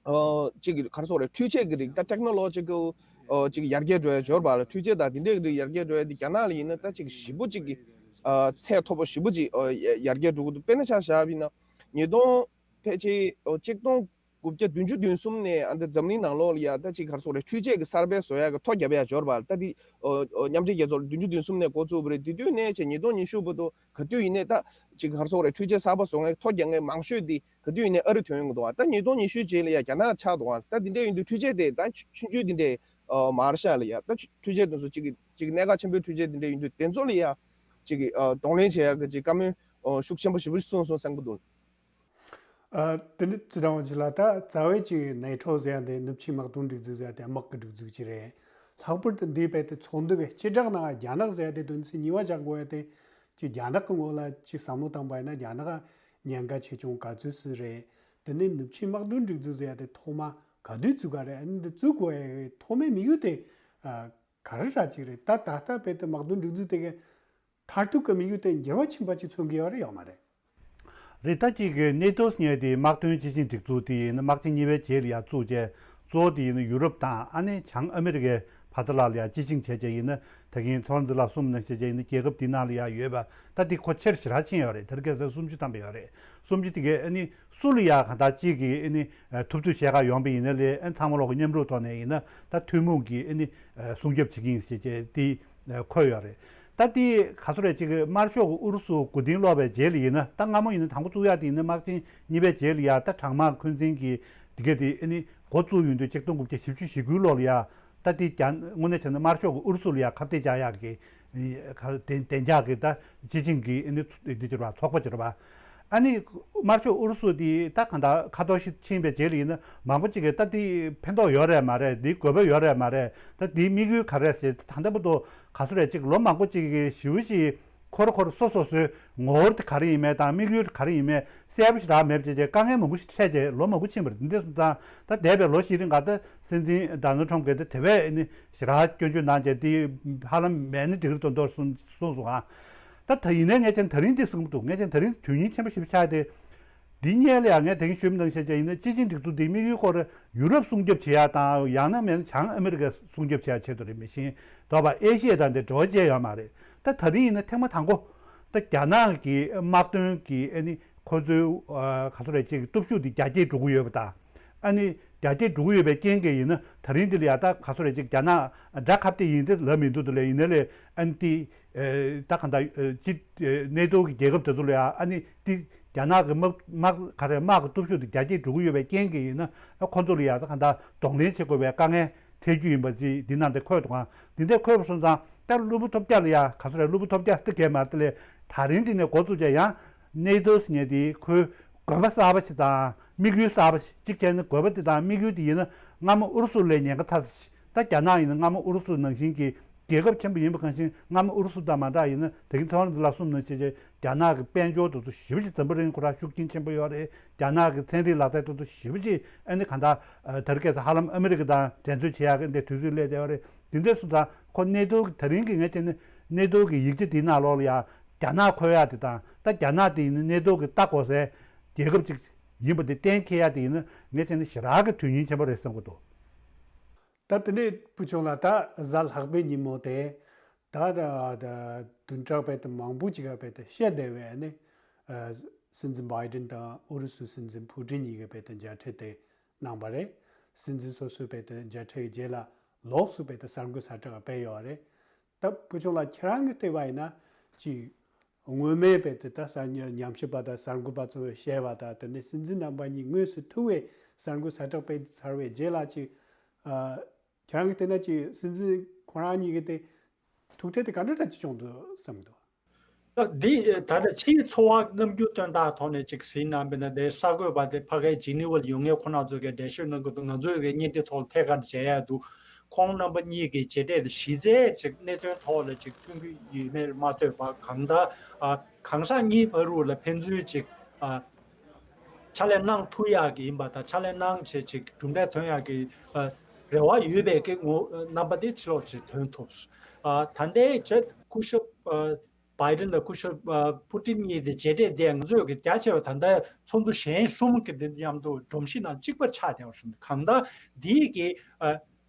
ཨོ་ཅིག་གི་ག་རེ་ཟེར་དགོས་རེད། འཕྲུལ་ཆས་ཀྱི་རིགས་ད་ཊེག་ནོ་ལོ་ཇི་ཀལ་ཨོ་ཅིག་ཡར་རྒྱས་འགྲོ་ཡ་འབྱོར་བ་ལ། འཕྲུལ་ཆས་དང་དེ་འདྲས་ཀྱི་རིགས་ཡར་རྒྱས་འགྲོ་ཡ་དེ་རྒྱ་ནག་ལ་ཡིན་ན་ད་ཅིག་ཞེ་པོ་ཅིག་གི་ཨ་ཚད་མཐོ་པོ་ཞེ་པོ་ཅིག་ཨོ་ཡར་རྒྱས་འགྲོ་གི་འདུག་དཔེར་ན་ཆ་བཞག་པ་ཡིན་ན་ཉིས་སྟོང་ཕལ་ཆེར་ཨོ་གཅིག་སྟོང་དགུ་བརྒྱ་བདུན་ཅུ་དོན་གསུམ་ནས་ཨ་འདི་འཛམ་གླིང་ནང་ལོགས་ལ་ཡ་ད་ཅིག་ག་རེ་ཟེར་དགོས་རེད། འཕྲུལ་ཆས་ཀྱི་གསར་སྤེལ་བཟོ་ཡ་གི་ཐོ་རྒྱབ་ཡ་འབྱོར་བ་ལ། ད་འདི་ཨོ་ཨོ་མཉམ་འབྲེལ་རྒྱལ་ཚོགས་ལ་བདུན་ཅུ་དོན་གསུམ་ནས་འགོ་བཙུགས་པ་རེད། དེ་དུས་ནས་བྱས་ཉིས་སྟོང་ཉི་ཤུ་བར་དུ་ག་དུས་ཡིན་ནའི་ད་ཅིག་ག་རེ་ཟེར་དགོས་རེད། འཕྲུལ་ཆས་གསར་པ་བཟོ་མཁན་ཐོ་རྒྱག་མཁན་མང་ཤོས་འདི་ག་དུས་ཡིན་ནའི་ཨ་རི་ཐོན་ཡོང་གི་འདུག་ཨ། ད་ཉིས་སྟོང་ཉི་ཤུ་རྗེས་ལ་ཡ་རྒྱ་ནག་ཆགས་འདུག་ཨ། ད་འདི་འདྲ་ཡིན་དུས་འཕྲུལ་ཆས་དེ་ད་ཆུང་ཆུང་འདི་འདྲ་ཨོ་མ་རེད་ཤག་ལ་ཡ། ད་འཕྲུལ་ཆས་དེ་ཚོ་ཅིག་གི་ཅིག་གནད་འགག་ཆེན་པོའི་འཕྲུལ་ཆས་དེ་འདྲ་ཡིན་དུས་དེ་ཚོ་ལ་ཡ་ཅིག་གི་ཨོ་གདོང་ལེན་བྱེད་ཡ་གི་ཅིག་བཀའ་མོལ་ཨོ་ཤུགས་ཆེན་པོ་ཞེ་པོ་ཞིག་གསུངས་སོང་བསམ་གི་འདུག་ཨ། དེ་ནི་ཚེ་དབང་ཆོས་ལགས། ད་རྩ་བའི་ཅིག་ནེ་ཊོ་ཟེར་ཡ་དེ་ནུབ་ཆིངས་དམག་དོན་སྒྲིག་འཛུགས་ཟེར་ཡ་དེ་དམག་གི་སྒྲིག་འཛུགས་ཅིག་རེད། ལྷག་པར་དུ་འདིའི་རྦད་དེ་ཚོགས་འདུ་གི་སྤྱི་བསྒྲགས་ནང་རྒྱ་ནག་ཟེར་ཡ་དེ་དོན་ཚན་གཉིས་པ་བཞག་དགོས་ཡ་དེ་ཅིག་རྒྱ་ནག་གི་ངོས་ལ་ཅིག་བསམ་བློ་བཏང་པ་ཡིན་ན་རྒྱ་ནག་ཉེན་ཁ་ཆེ་ཆུང་ག་ཚོད་ཙམ་རེད། དེ་ནས་ནུབ་ཆིངས་དམག་དོན་སྒྲིག་འཛུགས་ཟེར་ཡ་དེ་ཐོག་མ་ག་དུས་བཙུགས་ག་རེད། ཨ་ནི་འདི་བཙུགས་དགོས་ཡ་གི་ཐོག་མའི་དམིགས་ཡུལ་དེ་ཨ་ག་རེ་ར་ཅིག་རེད། ད་ད་ལྟ་རྦད་དེ་དམག་དོན་སྒྲིག་འཛུགས་དེ་གའི་མཐར་ཐུག་གི་དམིགས་ཡུལ་དེ་འགྱུར་བ་ཕྱིན་པ་ཅིག་མཚོན་གྱི་ཡོད་རེད་ཡོད་མ་རེད། རེད། ད་གཅིག་གི་ནེ་ཏོ་ཟེར་མཁན་དེ་དམག་དོན་སྤྱི་ཆིངས་སྒྲིག་འཛུགས་དེ་ཡིན་ན་དམག་ཆེན་གཉིས་པའི་རྗེས་ལ་ཡར་བཙུགས་བྱས། གཙོ་བོ་དེ་ཡིན་ན་ཡུ་རོབ་དང་ཨ་ནི་བྱང་ཨ་མི་རི་ཀའི་བར་དུ་ལ་ལ་ཡར་སྤྱི་ཆིངས་བྱས་བྱས་ཡིན་ན། ད་གིན་ཚོར་འཛིན་ལ་གསུངས་ནང་བཞིན་བྱས་ཡིན་ན་རྒྱལ་ཁབ་དེ་ནང་ལ་ཡར་ཡོད་པ་ད་དེ་ཁོ་ཆེར་ཞེ་དྲག་ཕྱིན་ཡོད་རེད། དེ་རིང་ཁ་སང་སུམ་ཅུ་ཐམ་པ་ཡོད་རེད། སུམ་ཅུ་དེ་གས་ཨ་ནི་སུ་ལ་ཡར་གང་ལྟར་གཅིག་གིས་ཨ་ནི་ཐུབ་ཚོད་བྱེད་ག་ཡོང་པ་ཡིན་ན་ལས་ཨ་ནི་ཚང་མ་ལོག་གི་མཉམ་རུབ་ཐོག་ནས་ཡིན་ན་ད་ཐུན་མོང་གི་ཨ་ནི་སྲུང་སྐྱོབ་བྱེད་ཀྱི་ཡིན་ཞེས་བྱས་དེ། འཁོད་ཡོད་རེད། ད་དེ་ག་ཚོད་རེད། ཅིག་དམར་ཤོག་གི་ཨུ་རུ་སུ་མགོ་རྟིང་སློག་པའི་རྗེས་ལ་ཡིན་ན། ད་སྔ་མོ་ཡིན་ན་དང་པོ་བཙུགས་ཡག་དེ་ཡིན་ན་དམག་ཆེན་གཉིས་པའི་རྗེས་ལ་ཡ་ད་གྲང་དམག་འཁོན་འཛིན་གྱི་དེ་ག་དེ་ཨ་ནི་འགོ་བཙུགས་ཡོང་དུས་ཆིག་སྟོང་དགུ་བརྒྱ་བཞི་བཅུ་ཞེ་དགུའི་ལོ་ལ་ཡ། ད་དེ་རྒྱ་དངོས་གནས་བྱས་ན་དམར་ཤོག་གི་ཨུ་རུ་སུ་ལ་ཡ་ཁ་གཏད་བཅག་ཡག་གི་ག་བདེ་བདེ་འཇགས་ཀྱི་ད་སྤྱི་ཆིངས་ཀྱི་ཨ་ནི་འདི་ཅིག་རེད་པ། ཚོགས་པ་ཅིག་རེད་པ། ཨ་ནི་དམར་ཤོག་ཨུ་རུ་སུ་དེ་ད་གང་ལྟར་ཁ་ཐོར་ཞིག་ཕྱིན་པའི་རྗེས་ལ་ཡིན་ན་མང་པོ་ཅིག་གིས་ད་དེ་ཕན་ཐོགས་ཡོད་རེད་མ་རེད། འདི་དགོས་པ་ཡོད་རེད་མ་རེད། ད་དེའི་དམིགས་ཡུལ་ག་རེ་རེད་ཟེར། ད་ལྟ་བར་དུ་ག་ཚོད་རེད། ཅིག་ལོ་མང་པོ་ཅིག་གི་ཞེ་པོ་ཅིག་ཁོ་ར་ཁོ་ར་སོ་སོ་སོའི་ངོ་བོ་དེ་ག་རེ་ཡིན་མིན་དང་དམིགས་ཡུལ་ག་རེ་ཡིན་མིན་གསལ་པོ་ཞེ་དྲག་མེད་པ་བྱས་བྱས་དཀའ་ངལ་མང་པོ་ཞིག་འཕྲད་བྱས་ལོ་མང་པོ་ཕྱིན་པ་རེད། འདི་འདྲ་སོང་ཙང་ད་འདས་པའི་ལོ་བཞི་རིང་ག་ད་སྲིད་འཛིན་ཌོ་ནལ་ཊམ་གྱིས་ད་དེ་བས་ཨ་ནི་ཞེ་དྲག་སྐྱོན་བརྗོད་གནང་བྱས་དེ་ཧ་ལམ་མེད་ན་འགྲིག་གི་རེད་མདོག་མདོག་གསུངས་གསུངས་སོང་ཨ། ད་ད་ཡིན་ནའི་ངས་ཀྱང་ད་རིང་འདི་གསུང་གི་འདུག་ངས་ཀྱང་ད་རིང་དོན་སྙིང་ཆེན་པོ་ཞེ་པོ་ཆགས་ཏེ། འདི་སྔོན་ལ་ཡང་ངས་དེ་རིང་ཞུས་པ་ནང་བཞིན་བྱས་ཡིན་ན་སྤྱི་ཆིངས་སྒྲིག་འཛུགས་འདིའི་དམིགས་ཡུལ་སྐོར་ཡུ་རོབ་སྲུང་སྐྱོབ་བྱེད་ཡག་དང་ཡང་ན་མིན་ན་བྱང་ཨ་མི་རི་ཀ་སྲུང་སྐྱོབ་བྱེད་ཡག་ཆེད་དུ་རེད། མི་ཤེས་དོགས་པ་ཨེ་ཤི་ཡ་དང་དེ་འབྲེལ་བ་ཅི་ཡང་ཡོད་མ་རེད། ད་ད་རིང་ཡིན་ན་ཐེངས་མ་དང་པོ་ད་རྒྱ་ནག་གི་དམག་དོན་གྱི་ཨ་ནི་ཁོ་ཚོའི་ག་ཚོད་རེད་ཅིག་སྟོབས་ཤུགས་འདི་རྒྱ་སྐྱེད་འགྲོ་གི་ཡོད་པ་དང་། ཨ་ནི་རྒྱ་སྐྱེད་འགྲོ་གི་ཡོད་པའི་རྐྱེན་གྱིས་ཡིན་ན་ད་རིང་འདི་ལ་ཡ་ད་ག་ཚོད་རེད་ཅིག་རྒྱ་ནག་དགྲ་ཁ་གཏད་ཡིན་ཏེ་ལབ་མི་འདུག་ད་ལས་ཡིན་ན་ལས་ཨ་ནི་དེ་ད་གང་ལྟར་སྤྱི་ནེ་ཏོ་གི་རྒྱལ་ཁབ་དེ་ཚོ་ལ་ཡ་ཨ་ནི་དེ་རྒྱ་ནག་གི་དམག་དམག་ག་རེ་དམག་གི་སྟོབས་ཤུགས་དེ་རྒྱ་སྐྱེད་འགྲོ་གི་ཡོད་པའི་རྐྱེན་གྱིས་ཡིན་ན་ཁོ་ཚོ་ལ་ཡ་ད་གང་ལྟར་གདོང་ལེན་བྱེད་དགོས་པའི་དཀའ་ངལ་འཕྲད་རྒྱུ་ཡིན་པ་ཅིག་འདི་ནང་དེ་འཁོད་འདུག་ག་འདི་འདྲ་འཁོད་པ་སོང་ཙང་ད་གློ་བུར་ཐོལ་རྒྱག་ལ་ཡ་ག་ཚོད་རེད། གློ་བུར་ཐོལ་རྒྱག་དེ་གས་མ་རེད། དེ་ལས་ད་རིང་འདི་ནས་འགོ་བཙུགས་བྱས་ཡང་ནེ་ཏོ་ཟེར་མཁན་དེ་ཁོའི་དགོས་པ་གསར་པ་ཞིག་དང་དམིགས་ཡུལ་གསར་པ་ཞིག་གཅིག་བྱས་ན་དགོས་པ་དེ་དང་དམིགས་ཡུལ་དེ་ཡིན་ན་སྔ་མོ་ཨུ་རུ་སུ་ལས་ཉེན་ཁ་ཐག་ཆོད། ད་རྒྱ་ནག་ཡིན་ན་སྔ་མོ་ཨུ་རུ་སུ་ནང་བཞིན་གྱི་རྒྱལ་ཁབ་ཆེན་པོ་ཡིན་པ་གང་ཞིག་སྔ་མོ་ཨུ་རུ་སུ་དང་མ་འདྲ་ཡིན་ན་ད་གིན་ཚོང་ར་འདི་ལ་གསུམ་ནང་བྱས་རྗེས་རྒྱ་ནག་གི་དཔལ་འབྱོར་དེ་ཚོ་ཞེ་པོ་ཅིག་འཛམ་བུ་གླིང་ཁོ་རང་ཤུགས་རྐྱེན་ཆེན་པོ་ཡོད་རེད། རྒྱ་ནག་གི་ཚན་རིག་ལག་རྩལ་དེ་ཚོ་ཞེ་པོ་ཅིག་ཨ་ནི་གང་ལྟར་དེ་རིང་ཁ་སང་ཧ་ལམ་ཨ་མི་རི་ཀ་དང་འགྲན་རྩོད་བྱེད་ཡག་གི་འདི་དུས་ཚོད་སླེབས་བསྡད་ཡོད་རེད། དེ་འདྲ་སོང་ཙང་ཁོ་ནེ་ཏོ་གི་ད་རིང་གི་ངས་བྱས་ན་ནེ་ཏོ་གི་ཡིག་ཆ་དེའི་ནང་ལོགས་ལ་ཡ་རྒྱ་ནག་འཁོད་ཡག་དེ་དང་ད་རྒྱ་ནག་དེ་ཡིན་ན་ནེ་ཏོ་གི་ལྟ་དགོས་སའི་རྒྱལ་ཁབ་ཅིག་ཡིན་པ་དེ་གཏན་འཁེལ་ཡག་དེ་ཡིན་ན་ངས་བྱས་ན་ཞེ་དྲག་གི་དོན་སྙིང་ཆེན་པོ་རེད་བསམ་གྱི་འདུག་ད་དེ་ནས་བུ་ཆུང་ལགས་ད་གཟའ་ལྷག་པའི་ཉིན་མོ་དེ་ད་ད་ད་བདུན་ཕྲག་བར་དུ་མང་པོ་ཅིག་ག་བར་དུ་བཤད་བསྡད་པའི་ནི་ཨ་སྲིད་འཛིན་བྷའི་ཌེན་དང་ཨུ་རུ་སུའི་སྲིད་འཛིན་ཕུ་ཊིན་གཉིས་ཀྱི་བར་དུ་མཇལ་འཕྲད་དེ་གནང་བ་རེད། སྲིད་འཛིན་སོ་སོའི་བར་དུ་མཇལ་འཕྲད་ཀྱི་རྗེས་ལ་ལོགས་སུ་བར་དུ་གསར་འགོད་གསལ་བསྒྲགས་སྤེལ་ཡོད་རེད། ད་བུ་ཆུང་ལགས་ཁྱེད་རང་གིས་བལྟས་པ་ཡིན་ན་ཅིག་སྔོན་མའི་བར་དུ་ད་གསར་ཉམས་ཞིབ་པ་དང་གསར་འགོད་པ་ཚོས་བཤད་པ་དང་དེ་ནས་སྲིད་འཛིན་རྣམ་པ་གཉིས་དངོས་སུ་ཐུག་པའི་གསར་འགོད་གསལ་བསྒྲགས་སྤེལ་ཚར་བའི་རྗེས་ལ་ཅིག་ཨ་ཁྱེད་རང་གིས་བལྟས་ན་ཅིག་སྲིད་འཛིན་ཁོ་རང་གཉིས་ཀྱི་དེ་ཐུག་འཕྲད་དེ་ག་འདྲ་འདྲ་ཅིག་བྱུང་འདུག་བསམ་གྱི་འདུག་ད་འདི་ད་ལྟ་ཕྱིའི་ཚོར་བ་རྣམ་འགྱུར་སྟོན་སྟངས་ཐོག་ནས་ཅིག་གཟིགས་ན་དཔེར་ན་དེ་གསར་འགོད་པ་དེ་ཕ་གའི་ཇི་ནི་ཝར་ཡོད་མཁན་ཁོ་རང་ཚོ་གིས་འགྲེལ་བཤད་གནང་གི་འདུག་ང་ཚོའི་གི་བརྙན་འཕྲིན་ཐོག་ལ་ཐད་ཀར་མཇལ་ཡག་འདུག་ཁོང་རྣམ་པ་གཉིས་ཀྱི་མཇལ་འཕྲད་དེ་གཞི་རྩའི་ཅིག་གནད་དོན་ཐོག་ལ་ཅིག་མཐུན་གྱི་ཡོད་མེད་མ་ལྟོས་པར་གང་ལྟར་ཨ་གང་ཟག་གཉིས་བར་དུ་ལ་ཕན་ཚུན་ཅིག་ཨ་ཕྱག་ལས་གནང་ཐུབ་ཡག་གི་ཡིན་པ་དང་ཕྱག་ལས་གནང་བྱས་ཅིག་གྲུབ་འབྲས་ཐོན་ཡག་གི་ཨ་རེ་བ་ཡོད་པའི་གི་ངོ་རྣམ་པ་དེ་ཕྱི་ལོགས་ཅིག་ཐོན་ཐུབ། ཨ་ད་ལྟའི་ཆེད་སྐུ་ཞབས་ཨ་བྷའི་ཌེན་དང་སྐུ་ཞབས་ཨ་ཕུ་ཊིན་གཉིས་དེ་མཇལ་འཕྲད་དེ་ང་ཚོས་ཀྱི་རྒྱ་ཆེ་བ་ད་ལྟ་ཚོགས་འདུ་གཞན་གསུམ་གྱི་དེ་མཉམ་དུ་སྒྲོམ་གཞི་ནང་གཅིག་པ་ཆགས་བསྡད་པ་བཞིན་གང་ལྟར་འདིའི་གི་ཨ་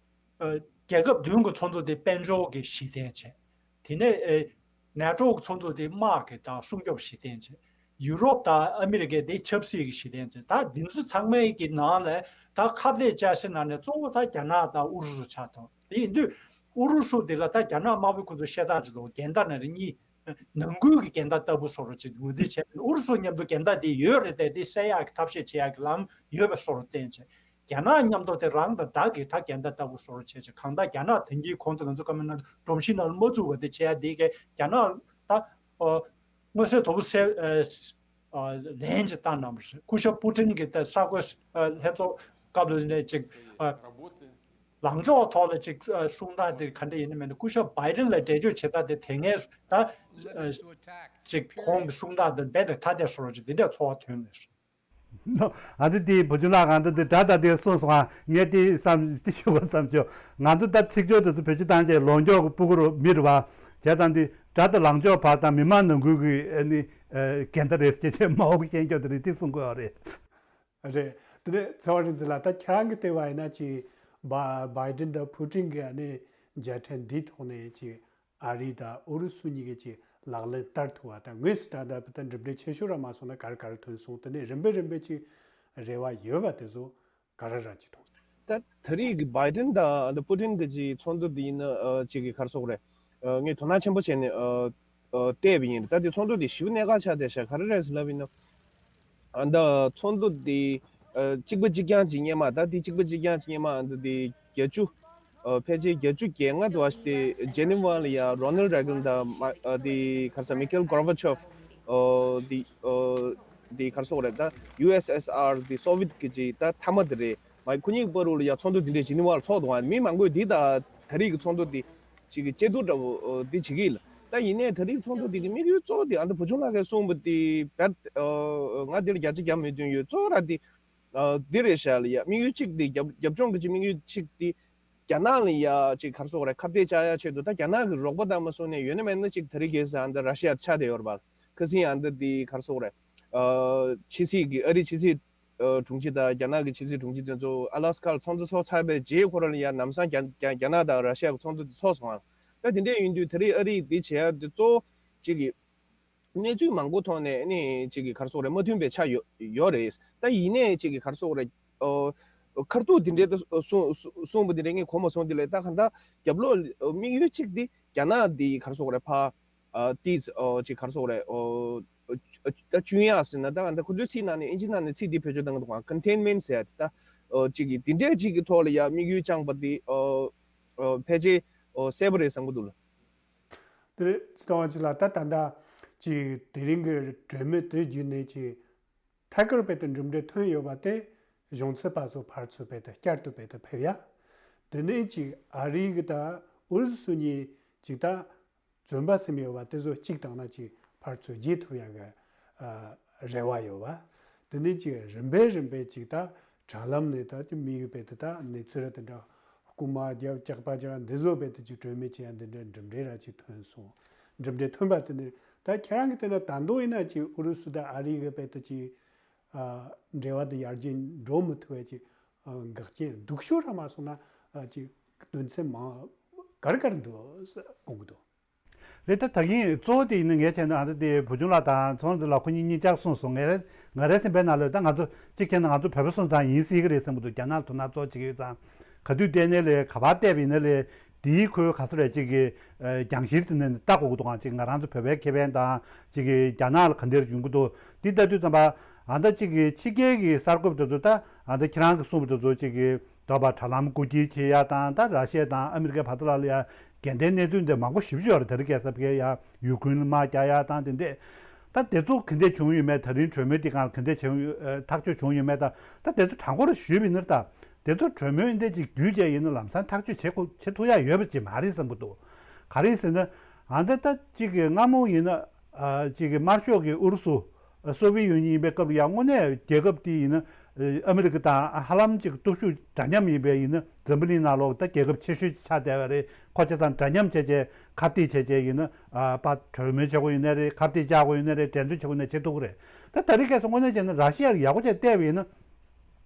ཨ་རྒྱལ་ཁབ་བདུན་གྱི་ཚོགས་འདུ་དེ་དཔལ་འབྱོར་གྱི་གཞི་རྟེན་བྱས། དེ་ནས་ཨ་ནེ་ཊོ་གི་ཚོགས་འདུ་དེ་དམག་གི་དང་སྲུང་སྐྱོབ་གཞི་རྟེན་བྱས། ཡུ་རོབ་དང་ཨ་མི་རི་ཀའི་དེ་ཆབ་སྲིད་ཀྱི་གཞི་རྟེན་བྱས། ད་འདི་ཚོ་ཚང་མའི་གི་ནང་ལ་ད་ཁ་གཏད་བཅའ་སའི་ནང་ནས་གཙོ་བོ་ད་རྒྱ་ནག་དང་ཨུ་རུ་སུ་ཆགས་ཐུབ། དེ་ཡིན་དུས་ཨུ་རུ་སུ་དེ་ལ་ད་རྒྱ་ནག་དམར་པོའི་ཁོ་ཚོ་བཤད་སྟངས་ཅིག་འདུག་འགལ་ཟླ་ནང་རེ་གཉིས། ནང་ཁུལ་གྱི་འགལ་ཟླ་ལྟ་བུ་བཟོ་འདྲ་ཅིག་ངོས་འཛིན་བྱས། ཨུ་རུ་སུ་མཉམ་དུ་འགལ་ཟླ་དེ་ཡོད་རེད་དེ། དེ་སེལ་ཡག་གི་ཐབས་ཤེས་བྱེད་ཡག་གི་ལམ་ཡོད་པའི་བཟོ་འདྲ་བསྟན་བྱས། རྒྱ་ནག་མཉམ་དུ་དེ་རང་དང་བདག་གི་ད་འགལ་ཟླ་ལྟ་བུ་བཟོ་འདྲ་བྱས་བྱས། གང་ལྟར་རྒྱ་ནག་ད་གིན་གོང་དུ་ང་ཚོ་བཀའ་མོལ་གནང་དུས་སྒྲོམ་གཞི་ནང་ལ་མ་བཅུག་པ་དེ་བྱེད་ཡག་དེ་གས་རྒྱ་ནག་ད་ཨ་མངོན་གསལ་དོད་པོ་གསལ་ཨ་ལན་ཅིག་བཏང་གནང་བ་རེད། སྐུ་ཞབས་པུ་ཊིན་གྱིས་ད་གསར་འགོད་ཨ་ལྷན་ཚོགས་སྐབས་ལ་ནས་ཅིག་ཨ་ལངས་ཕྱོགས་ཐོག་ལ་ཅིག་ཨ་གསུང་སྟངས་དེ་ག་འདྲ་ཡིན་ནི་མིན་ནི། སྐུ་ཞབས་བྷའི་ཌེན་ལ་འགྲེལ་བརྗོད་བྱེད་སྟངས་དེ་དེ་སྔའི་ད་ཨ་ཅིག་ཁོང་གི་གསུང་སྟངས་དང་རྦད་དེ་ཐ་དད་བཟོ་འདྲ་ཅིག་དེ་འདྲ་ཚོར་བ་ཐོན་ནས། ཨ་ནི་དེ་བུ་ཆུང་ལགས་གང་ལྟར་དེ་དྲ་ལྟ་དེ་གསུངས་སོང་ང་། ངས་དེ་བསམ་དེ་ཞུ་བ་བསམ་བྱུང་། ང་ཚོ་ད་ཚིག་སྦྱོར་དེ་ཚོ་བེད་སྤྱོད་བཏང་རྗེས་ལོག་འཇོག་གི་སྤུ་གུ་རུ་མི་རུ་བ་བྱས་ཙང་དེ་ དགྲ་དང་ལངས་ཕྱོགས་བར་དང་མི་མང་ནང་ཁུལ་གྱི་ཨ་ནི་འགལ་ཟླ་རེད་ཅེས་བྱས་མ་འོག་ཤེས་རྒྱུ་དེ་རེད་དེ་གསུང་དགོས་པ་རེད། རེད། དེ་ནས་ཚེ་དབང་རིག་འཛིན་ལགས། ད་ཁྱེད་རང་གི་ལྟ་བ་ཡིན་ན་ཅིག་བ་བྷའི་ཌེན་དང་ཕུ་ཊིན་གྱི་ཨ་ནི་མཇལ་འཕྲད་འདིའི་ཐོག་ནས་ཅིག་ཨ་རི་དང་ཨུ་རུ་སུ་གཉིས་ཀྱི་ཅིག་ལག་ལེན་བསྟར་ཐུབ་པ་དང་། དངོས་སུ་ད་ལྟ་བར་དུ་གྲུབ་འབྲས་ཆེ་ཤོས་ར་མ་སོང་ན་ག་རེ་ག་རེ་ཐོན་སོང་། དེ་ནས་རིམ་པས་རིམ་པས་ཅིག་རེ་བ་ཡོད་པ་དེ་ཚོ་ག་རེ་ར་ཅིག་མཐོང་། ད་ད་རེས་ཀྱི་བྷའི་ཌེན་དང་ཨ་ནི་ཕུ་ཊིན་གྱི་ཅིག་ཚོགས་འདུ་འདི་ཡིན་ན་ཨ་ཅིག་གི་ག་རེ་ཟེར་དགོས་རེད། ཨ་ངས་དོ་སྣང་ཆེན་པོ་བྱས་ནས་ཨ་ཨ་བལྟས་པ་ཡིན། ད་དེ་ཚོགས་འདུ་འདི་ཞེ་པོ་གནད་འགག་ཆགས་བསྡད་ཤག་ག་རེ་རེད་ཟེར་ལབ་ཡིན་ན། ཨ་ད་ཚོགས་འདུ་འདི་ཨ་གཅིག་པ་གཅིག་རྐྱང་གཅིག་སྔོན་མ། ད་འདི་གཅིག་པ་གཅིག་རྐྱང་གཅིག་སྔོན་མ་ཨ་ད་འདི་བརྒྱད་ཅུ་ཨ་ཕལ་ཆེར་བརྒྱད་ཅུ་གྱ་ལྔ་དུ་བ་ཞིག་དེ་ཇེ་ནི་ཝ་ལ་ཡ་རོ་ནལ་རེ་གན་དང་མ་ཨ་འདི་ག་རེ་ཟེར་མི་ཁེལ་གོར་བྷ་ཆོབ་ཨ་འདི་ཨ་འདི་ག་རེ་ཟེར་དགོས་རེད། ད་ཡུ་ཨེས་ཨེས་ཨར་འདི་སོ་ཝི་ཡེཊ་གི་ཅིག་ད་མཐའ་མ་དེ་རེད། མ་ཁོ་གཉིས་བར་ལ་ཡ་ཚོགས་འདུ་འདི་འདྲའི་ཇི་ནི་ཝར་ཚོགས་འདུག་ཨ། མི་མང་པོས་འདི་ད་ད་རེས་ཀྱི་ཚོགས་འདུ་འདི་ཅིག་གི་སྐྱིད་སྡུག་འདྲ་བོ་འདི་བྱེད་ཀྱི་ཡིན་ལ། ད་ཡིན་ནའི་ད་རེས་ཚོགས་འདུ་འདི་གི་དམིགས་ཡུལ་གཙོ་བོ་འདི་ཨ་ད་བུ་ཆུང་ལགས་ཀྱིས་གསུངས་པ་འདི་བེད་ང་འདིར་བརྒྱ་ཆ་བརྒྱ་མི་འདོན་ཡོད། གཙོ་བོ་ར་འདི་འདི་རེད་ཤག་ལ་ཡ། དམིགས་ཡུལ་གཅིག་འདི་རྒྱབ་རྒྱབ་ལྗོངས་ཀྱི་ཅིག་དམིགས་ཡུལ་གཅིག་འདི་རྒྱ་ནག་ལ་ཡ་ཅིག་ག་རེ་ཟེར་དགོས་རེད། ཁ་གཏད་བཅག་ཡ་ཆེད་དུ་ད་རྒྱ་ནག་གི་རོགས་པ་དང་མ་སོང་ནས་ཡོད་ན་མེད་ན་ཅིག་ད་རེས་གལ་སྲིད་ཨ་ད་ར་ཤི་ཡ་ཆགས་བསྡད་ཡོད་རེད་པ། ཁ་སང་ཨ་ད་འདི་ག་རེ་ཟེར་དགོས་རེད། ཕྱི་སྲིད་ཀྱི་ཨ་རིའི་ཕྱི་སྲིད་ཨ་དྲུང་ཆེ་དང་རྒྱ་ནག་གི་ཕྱི་སྲིད་དྲུང་ཆེ་དེ་ཚོ་ཨ་ལ་སི་ཀར་ཚོགས་འདུ་ཚོགས་ཚར་བའི་རྗེས་ཁོ་རང་ལ་ཡང་ལམ་སང་རྒྱ་རྒྱ་རྒྱ་ནག་དང་ར་ཤི་ཡ་གི་ཚོགས་འདུ་དེ་ཚོགས་སོང་ཨ། ད་དེ་འདྲ་ཡིན་དུས་ད་རེས་ཨ་རིས་འདི་བྱེད་ཡ་དེ་གཙོ་བོ་གཅིག་གི་གནས་ཚུལ་མང་པོ་ཐོག་ནས་ནི་གཅིག་གི་ག་རེ་ཟེར་དགོས་རེད། མ་མཐུན་པའི་ཆ་ཡོད་ཡོད་རེད། ད་ཡིན་ནའི་གཅིག་གི་ག་རེ་ཟེར་དགོས་རེད། ཨོ་ཁ་ཐུག་དེ་འདྲའི་ད་གསུང་གསུང་གསུངས་པ་དེ་འདྲ་ངས་གོ་མ་སོང་། དེ་ལས་ད་གང་ལྟར་རྒྱབ་ལོགས་དམིགས་ཡུལ་གཅིག་དེ་རྒྱ་ནག་འདི་ག་རེ་ཟེར་དགོས་རེད། ཕ་ཨ་ཏིས་ཨོ་ཅིག་ག་རེ་ཟེར་དགོས་རེད། ཨོ་ཨ་ཨ་ཨ་གཅུན་ཡག་ཟེར་ན་ད་ག་འདི་ཁོ་ཚོའི་ཚིག་ནང་ནས་ཨིན་ཇི་ནང་ནས་ཚིག་འདི་བེད་སྤྱོད་གཏང་གི་འདུག་ག། ཀོན་ཊེན་མེན་ཊི་ཟེར་ཡ་དེ། ད་ཨོ་ཅིག་གི་འདི་འདྲའི་ཅིག་གི་ཐོག་ལ་ཡ་དམིགས་ཡུལ་བཅངས་པ་འདི་ཨོ་ཨོ་ཕལ་ཆེར་ཨོ་གསལ་པོ་རེད་བསམ་གི་འདུག་ལ། དེ་རེད། ཚེ་དབང་ཅིག་ལ་ད་ད་ལྟ་ཅིག་དེ་རིང་གི་གྲོས་མོལ་དེ་བརྒྱུད་ནས་ཅིག་ཐད་ཀར་བེད་དུ་གྲུབ་འབྲས་ཐོན་ཡོད་པ་དེ་གཞུང་ཚབ་པ་ཚོ་ཕར་ཚུར་བེད་དུ་བསྐྱར་དུ་བེད་དུ་ཕེབས་ཡ། དེ་ནས་ཅིག་ཨ་རི་གི་ད་ཨུ་རུ་སུ་གཉིས་ཅིག་ད་བཙོན་པ་ཟིན་ཡོད་པ་དེ་ཚོ་གཅིག་བཏང་ན་ཅིག་ཕར་ཚུར་བརྗེ་ཐུབ་ཡ་གི་ཨ་རེ་བ་ཡོད་པ། དེ་ནས་ཅིག་རིམ་པས་རིམ་པས་ཅིག་ད་དྲ་ལམ་ནས་ད་ཅིག་དམིགས་ཡུལ་བེད་དུ་ད་གནས་ཚུལ་ར་དེ་འདྲ་རྐུ་མ་རྒྱབ་ཇག་པ་རྒྱག་འདི་ཚོ་བེད་དུ་ཅིག་གྲོས་མོལ་བྱེད་ཡ་འདི་འདྲ་གྲུབ་འབྲས་ར་ཅིག་ཐོན་སོང་། གྲུབ་འབྲས་ཐོན་པ་དེ་ནས་ད་ཁྱེད་རང་གི་དེ་ན་ད་དུང་ཡིན་ན་ཅིག་ཨུ་རུ་སུ་དང་ཨ་རི་གི་བེད་དུ་ཅིག་ཨ་འབྲེལ་བ་དེ་ཡར་རྒྱས་འགྲོ་མི་ཐུབ་པའི་ཅིག་ཨ་འགག་རྐྱེན་སྡུག་ཤོས་ར་མ་སོང་ན་ཨ་ཅིག་དོན་ཚན་མང་ག་རེ་ག་རེ་འདུག་དགོངས་ཀྱི་འདུག། རེད། ད་ད་གིན་གཙོ་བོ་དེ་ཡིན་ན་ངས་བྱས་ན་ཨ་ད་དེ་བུ་ཆུང་ལགས་དང་ཚོང་འཛིན་ལགས་ཁོ་གཉིས་གཉིས་ཆར་གསུངས་སོང་། ངས་རེ་ང་རའི་སེམས་པའི་ནང་ལ་ད་ང་ཚོ་གཅིག་བྱས་ན་ང་ཚོ་བོད་པ་སོང་ཙང་ཡིན་སྲིད་ཀྱི་རེད་བསམ་གྱི་འདུག། རྒྱ་ནག་ལ་དོ་སྣང་གཙོ་བོ་བྱེད་ཀྱི་ཡོད་ཙང་། ག་དུས་བལྟས་ནའི་ལས་ག་པར་བལྟས་པ་ཡིན་ནའི་ལས་དེའི་ཁོའི་ག་ཚོད་རེད་ཅིག་གི་ཨ་རྒྱང་ཤེལ་དེ་ནས་ལྟ་དགོས་ཀྱི་འདུག་ག། ཅིག་ང་རང་ཚོ་བོད་པའི་ཁེ་ཕན་དང་ཅིག་གི་རྒྱ་ནག་ལ་ག་འདྲ་ཡོང་གི་འདུག་འདི་ལྟ་དུས་ཙམ་པ་ཨ་ད་ཅིག་གི་ཕྱི་རྒྱལ་གྱི་གསར་འགོད་པ་དེ་ཚོ་ད་ཨ་ད་ཁྱེད་རང་གིས་གསུངས་པ་དེ་ཚོ་ཅིག་གི་དོགས་པ་དྲ་ལམ་རྐུ་འཁྱེར་བྱེད་ཡ་དང་། ད་ར་ཤི་ཡ་དང་ཨ་མི་རི་ཀའི་བར་དུ་ལ་ལ་ཡ་འགལ་ཟླའི་གནས་ཚུལ་འདི་མང་པོ་ཞེ་པོ་ཅིག་ཡོད་རེད། དེ་རིང་ཁ་སང་ཕ་གིར་ཡ་ཡུ་ཀེ་རེན་ལ་དམག་རྒྱག་ཡ་དང་དེ་འདྲས། ད་དེ་ཚོ་ག་འདྲས་བྱུང་ཡོད་མེད། ད་རིང་གྲོས་མོལ་འདི་སྒང་ལ་ག་འདྲས་བྱུང་ཡོད། ཨ་ཐག་གཅོད་བྱུང་ཡོད་མེད། ད་ད་དེ་ཚོ་དྲང་པོར་ཞུས་པ་ཡིན་ན་ད་དེ་ཚོ་གྲོས་མོལ་འདི་ཅིག་བརྒྱུད་བྱས་ཡིན་ན་ལམ་སང་ཐག་གཅོད་བྱེད་དགོས་བྱེད་ཐུབ་ཡ་ཡོད་པ་ཅིག་མ་རེད་བསམ་གྱི་འདུག། ག་རེ་ཟེར་ན་ཨ་ད་ད་ཅིག་གི་སྔ་མོ་ཡིན་ན་ཨ་ཅིག་གི་དམར་ཤོག་གི་ཨུ་རུ་སུ། སོ་བི་ཡེ་ཡུ་ནི་ཡན་ཡིན་པའི་སྐབས་ལ་ཡང་དངོས་གནས་རྒྱལ་ཁབ་དེ་ཡིན་ན་ཨ་མི་རི་ཀ་དང་ཧ་ལམ་ཅིག་སྟོབས་ཤུགས་འདྲ་མཉམ་ཡིན་པས། ཡིན་ན་འཛམ་བུ་གླིང་ནང་ལོགས་ད་རྒྱལ་ཁབ་ཆེ་ཤོས་ཆགས་བསྡད་པ་རེད། ཁོ་བྱས་ཙང་འདྲ་མཉམ་བྱས་བྱས་ཁ་གཏད་བྱས་བྱས་ཡིན་ན་ཨ་ཕར་གྲོས་མོལ་བྱེད་དགོས་ཡིན་ནའི་རེད། ཁ་གཏད་བཅག་དགོས་ཡིན་ནའི་རེད། འགྲན་རྩོད་བྱེད་དགོས་ཡིན་ནའི་བྱེད་ཐུབ་ཀྱི་རེད། ད་ད་རེས་ཁ་སང་དངོས་གནས་བྱས་ན་ར་ཤི་ཡ་ཡག་པོ་བྱས་བལྟས་པ་ཡིན་ན།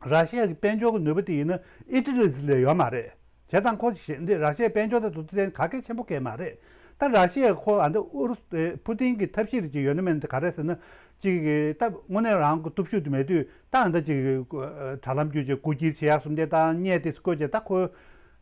ར་ཤི་ཡ་གི་དཔལ་འབྱོར་གྱི་ནུས་པ་དེ་ཡིན་ན་ཨི་ཊ་ལི་ལས་ཡོད་མ་རེད། བྱས་ཙང་ཁོ་ཞེ་འདི་ར་ཤི་ཡའི་དཔལ་འབྱོར་དང་དུ་དེ་ག་གེ་ཆེན་པོ་གང་ཡང་མ་རེད། ད་ར་ཤི་ཡ་ཁོ་ཨ་འདི་ཨུ་རུ་སུ་ཕུ་ཏིན་གྱི་ཐབས་ཤེས་རེ་ཅིག་ཡོད་ན་མེད་ན་དེ་ག་རེ་ཟེར་ན། ཅིག་གི་ད་དངོས་གནས་རང་གི་སྟོབས་ཤུགས་དེ་མེད་དུས་ད་ཨ་འདི་ཅིག་གི་དྲ་ལམ་བརྒྱུད་ཅིག་རྐུ་འཁྱེར་བྱེད་ཡག་གསུམ་དེ་དང་བརྙས་ཏེ་བཀོད་བྱས། ད་ཁོ་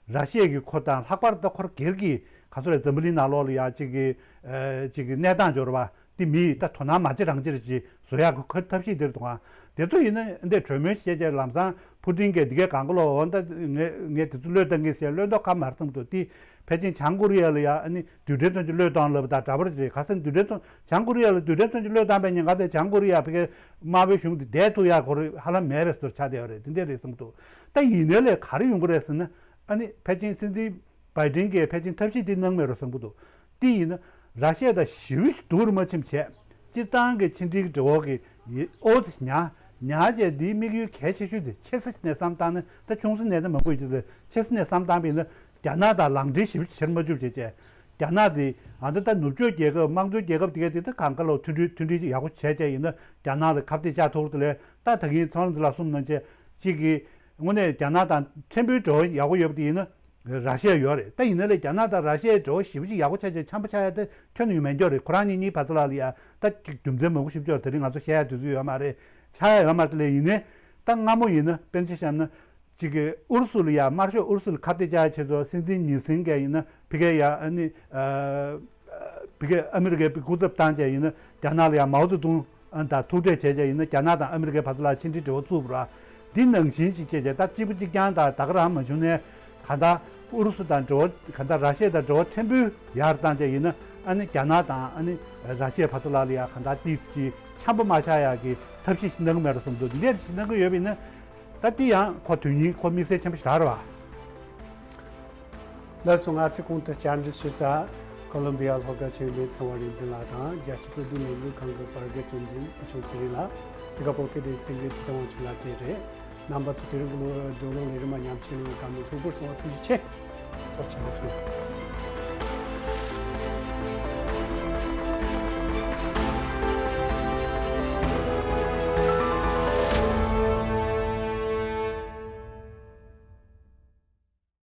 ར་ཤི་ཡ་གི་ཁོ་དང་ལྷག་པར་ད་ཁོ་རང་སྒེར་གྱི་ག་ཚོད་རེད། འཛམ་བུ་གླིང་ནང་ལོགས་ལ་ཡ་ཅིག་གི་ཨ་ཅིག་གི་གནས་སྟངས་འབྱོར་བ། དེ་མི་ད་དོ་སྣང་མ་བྱེད་རང་བྱེད་ཅིག་བཟོ་ཡག་གི་ཁོ་ཐབས་ཤེས་དེར་གཏོང་བ། དེ་ཚོ་ཡིན་ན་འདི་གྲོས་མོལ་བྱས་བྱས་ལམ་སང་ཕུ་ཏིན་གྱིས་འདི་གའི་གང་ག་ལོ་འོ་ད་ངས་ངས་དེ་ཚོ་བློས་བཏང་གི་ཟེར་བློས་གཏོང་ཁ་མར་བཏང་འདུག། དེ་ཕལ་ཆེར་བྱང་ཀོ་རི་ཡ་ལ་ཡ་ཨ་ནི་རྡུལ་ཕྲན་ཐོན་རྗེས་བློས་གཏོང་ལབ་དང་འདྲ་པོ་རེད། ག་ས་རྡུལ་ཕྲན་ཐོན་བྱང་ཀོ་རི་ཡ་ལ་རྡུལ་ཕྲན་ཐོན་རྗེས་བློས་བཏང་པའི་ཉེན་ཁ་དེ་བྱང་ཀོ་རི་ཡ་ཕ་གིའི་དམར་པོའི་གཞུང་དེ་བསྡད་ཐུབ་ཡག་གོ་རེ་ཧ་ལམ་མེད་པའི་བཟོ་ཆགས་བསྡད་ཡོད་རེད། དེ་འདྲས་རེད་བསམ་འདུག། ད་ཡིན་ནའི་ལས་ག་རེ་ཡོང་གི་རེད་ཟེར་ན་ཨ་ནི་ཕལ་ཆེར་སྲིད་འཛིན་བྷའི་ཌེན་གྱིས་ཕལ་ཆེར་ཐབས་ཤེས་དེ་གནང་མེད་རོ་བསམ་གྱི་འདུག། དེ་ཡིན་ན་ར་ཤི་ཡ་དང་ཞི་བ་ཞིག་སྡུག་རུ་མ་ཕྱིན་བྱས། སྤྱིར་བཏང་གི་ཕྱི་འབྲེལ་གྱི་འབྲེལ་བ་གི་ཨོ་ཙི་ཉག་ཉག་བྱས་འདིའི་དམིགས་ཡུལ་གལ་ཆེ་ཤོས་དེ་ཆེ་ས་ནས་བསམ་བཏང་ན། ད་ཆུང་ས་ནས་ད་མང་པོ་ཡོད་ཀྱི་རེད། ཆེ་ས་ནས་བསམ་བཏང་པ་ཡིན་ན་རྒྱ་ནག་དང་ལག་འབྲེལ་ཞི་བ་བྱེད་མ་བཅུག་བྱས་བྱས། རྒྱ་ནག་དེ་ཨ་ད་ད་ནུབ་ཕྱོགས་རྒྱལ་ཁབ་དམངས་གཙོའི་རྒྱལ་ཁབ་དེ་ག་དེ་ད་གང་ག་ལ་མཐུན་སྒྲིལ་མཐུན་སྒྲིལ་ཡག་པོ་བྱས་བྱས་ཡིན་ན་རྒྱ་ནག་ལ་ཁ་གཏད་བཅག་ཐུབ་རེད་ལས། ད་ད་གིན་ཚོང་ར་འཛིན་ལགས་གསུངས་ནང་བྱས་གཅིག་གིས་དངོས་གནས་རྒྱ་ནག་དང་ཕྲན་བུའི་འབྲེལ་བ་ཡག་པོ་ཡོད་པ་དེ་ཡིན་ན། ར་ཤི་ཡ་ཡོད་རེད། ད་ཡིན་ན་ལས་རྒྱ་ནག་དང་ར་ཤི་ཡའི་འབྲེལ་བ་ཞེ་པོ་ཅིག་ཡག་པོ་ཆགས་ཆགས་འཆམ་པོ་ཆགས་ཡ་དེ་ཁྱོན་ནས་མེད་འགྱོ་རེད། ཁོ་རང་གཉིས་གཉིས་བར་དུ་ལ་ལ་ཡ་ད་ཅིག་རྒྱུ་མཚན་མང་པོ་ཞིག་འགྱོ་རེད། དེ་རིང་ང་ཚོ་བཤད་ཡ་དུས་ཚོད་ཡོད་མ་རེད། ཆགས་ཡ་ཡོད་མ་རེད། དེ་ལས་ཡིན་ནའི་ད་སྔ་མོ་ཡིན་ན་དཔེར་ན་ཆ་བཞག་ན་ཅིག་གི་ཨུ་རུ་སུ་ལ་ཡ་དམར་ཤོག་ཨུ་རུ་སུ་ལ་ཁ་གཏད་བཅག་ཡ་ཆེད་དུ་སྲིད་འཛིན་ཉི་སིན་གྱི་ཡིན་ན་ཕི་ཀའི་ཡ་ཨ་ནི་ཨ་ཕི་ཀའི་ཨ་མི་རི་ཀའི་སྐུ་ཚབ་བཏང་བྱས་ཡིན་ན་རྒྱ་ནག་ལ་ཡ་མའོ་ཙེ་ཏུང་ཨ་ནི་ད་ཐུག་འཕྲད་བྱས་བྱས་ཡིན་ན་རྒྱ་ནག་དང་ཨ་མི་རི་ཀའི་བར་དུ་ལ་ཕྱི་འབྲེལ་འབྲེལ་བ་བཙུགས་པ་ར། འདི་ནང་བཞིན་ཅིག་བྱས་བྱས་ད་གཅིག་པུ་གཅིག་རྐྱང་དང་ད་ག་རང་མ་བྱུང་ནས་གང་ལྟར་ཨུ་རུ་སུ་དང་འབྲེལ་བ་གང་ལྟར་ར་ཤི་ཡ་དང་འབྲེལ་བ་ཕྲན་བུ་ཡར་བཏང་བྱས་ཡིན་ན་ཨ་ནི་རྒྱ་ནག་དང་ཨ་ནི་ར་ཤི་ཡའི་བར་དུ་ལ་ལ་ཡ་གང་ལྟར་ཏིས་ཅིག་འཆམ་པོ་མ་ཆགས་ཡག་གི་ཐབས་ཤེས་ཤིག་གནང་གི་མེད་ར་བསམ་འདུག་འདིར་ཤིག་གནང་གི་ཡོད་པ་ཡིན་ན་ད་འདི་ཡང་ཁོ་དོན་སྙིང་ཁོ་དམིགས་བསལ་ཆེན་པོ་ཞིག་རག་རེད་བ། ལགས་སོ། ང་ཚོས་གོང་དུ་བཅར་འདྲི་ཞུ་ས་ཀོ་ལོམ་བི་ཡ་ལྷོ་ཁ་ཆེན་པོའི་ཚན་བ་རིག་འཛིན་ལགས་དང་རྒྱལ་སྤྱིའི་བོད་དོན་ལས་འགུལ་ཁང་གི་བར་བརྒལ་གཙོ་འཛིན་ཨ་ཆུང་ཚེ་རིང་ལགས། དེ་ག་བོད་སྐད་སྡེ་ཚན་གྱི་ཚེ་བརྟན་དབང་ཕྱུག་ལགས་བཅས་རེད། རྣམ་པ་ཚོ་དེ་རིང་གི་བགྲོ་གླེང་ལས་རིམ་མ་ཉམས་ཆེན་ལ་བཀའ་མོལ་ཐུགས་ཁུར་སོང་བ་ཐུགས་རྗེ་ཆེ། ཐུགས་རྗེ་ཆེ།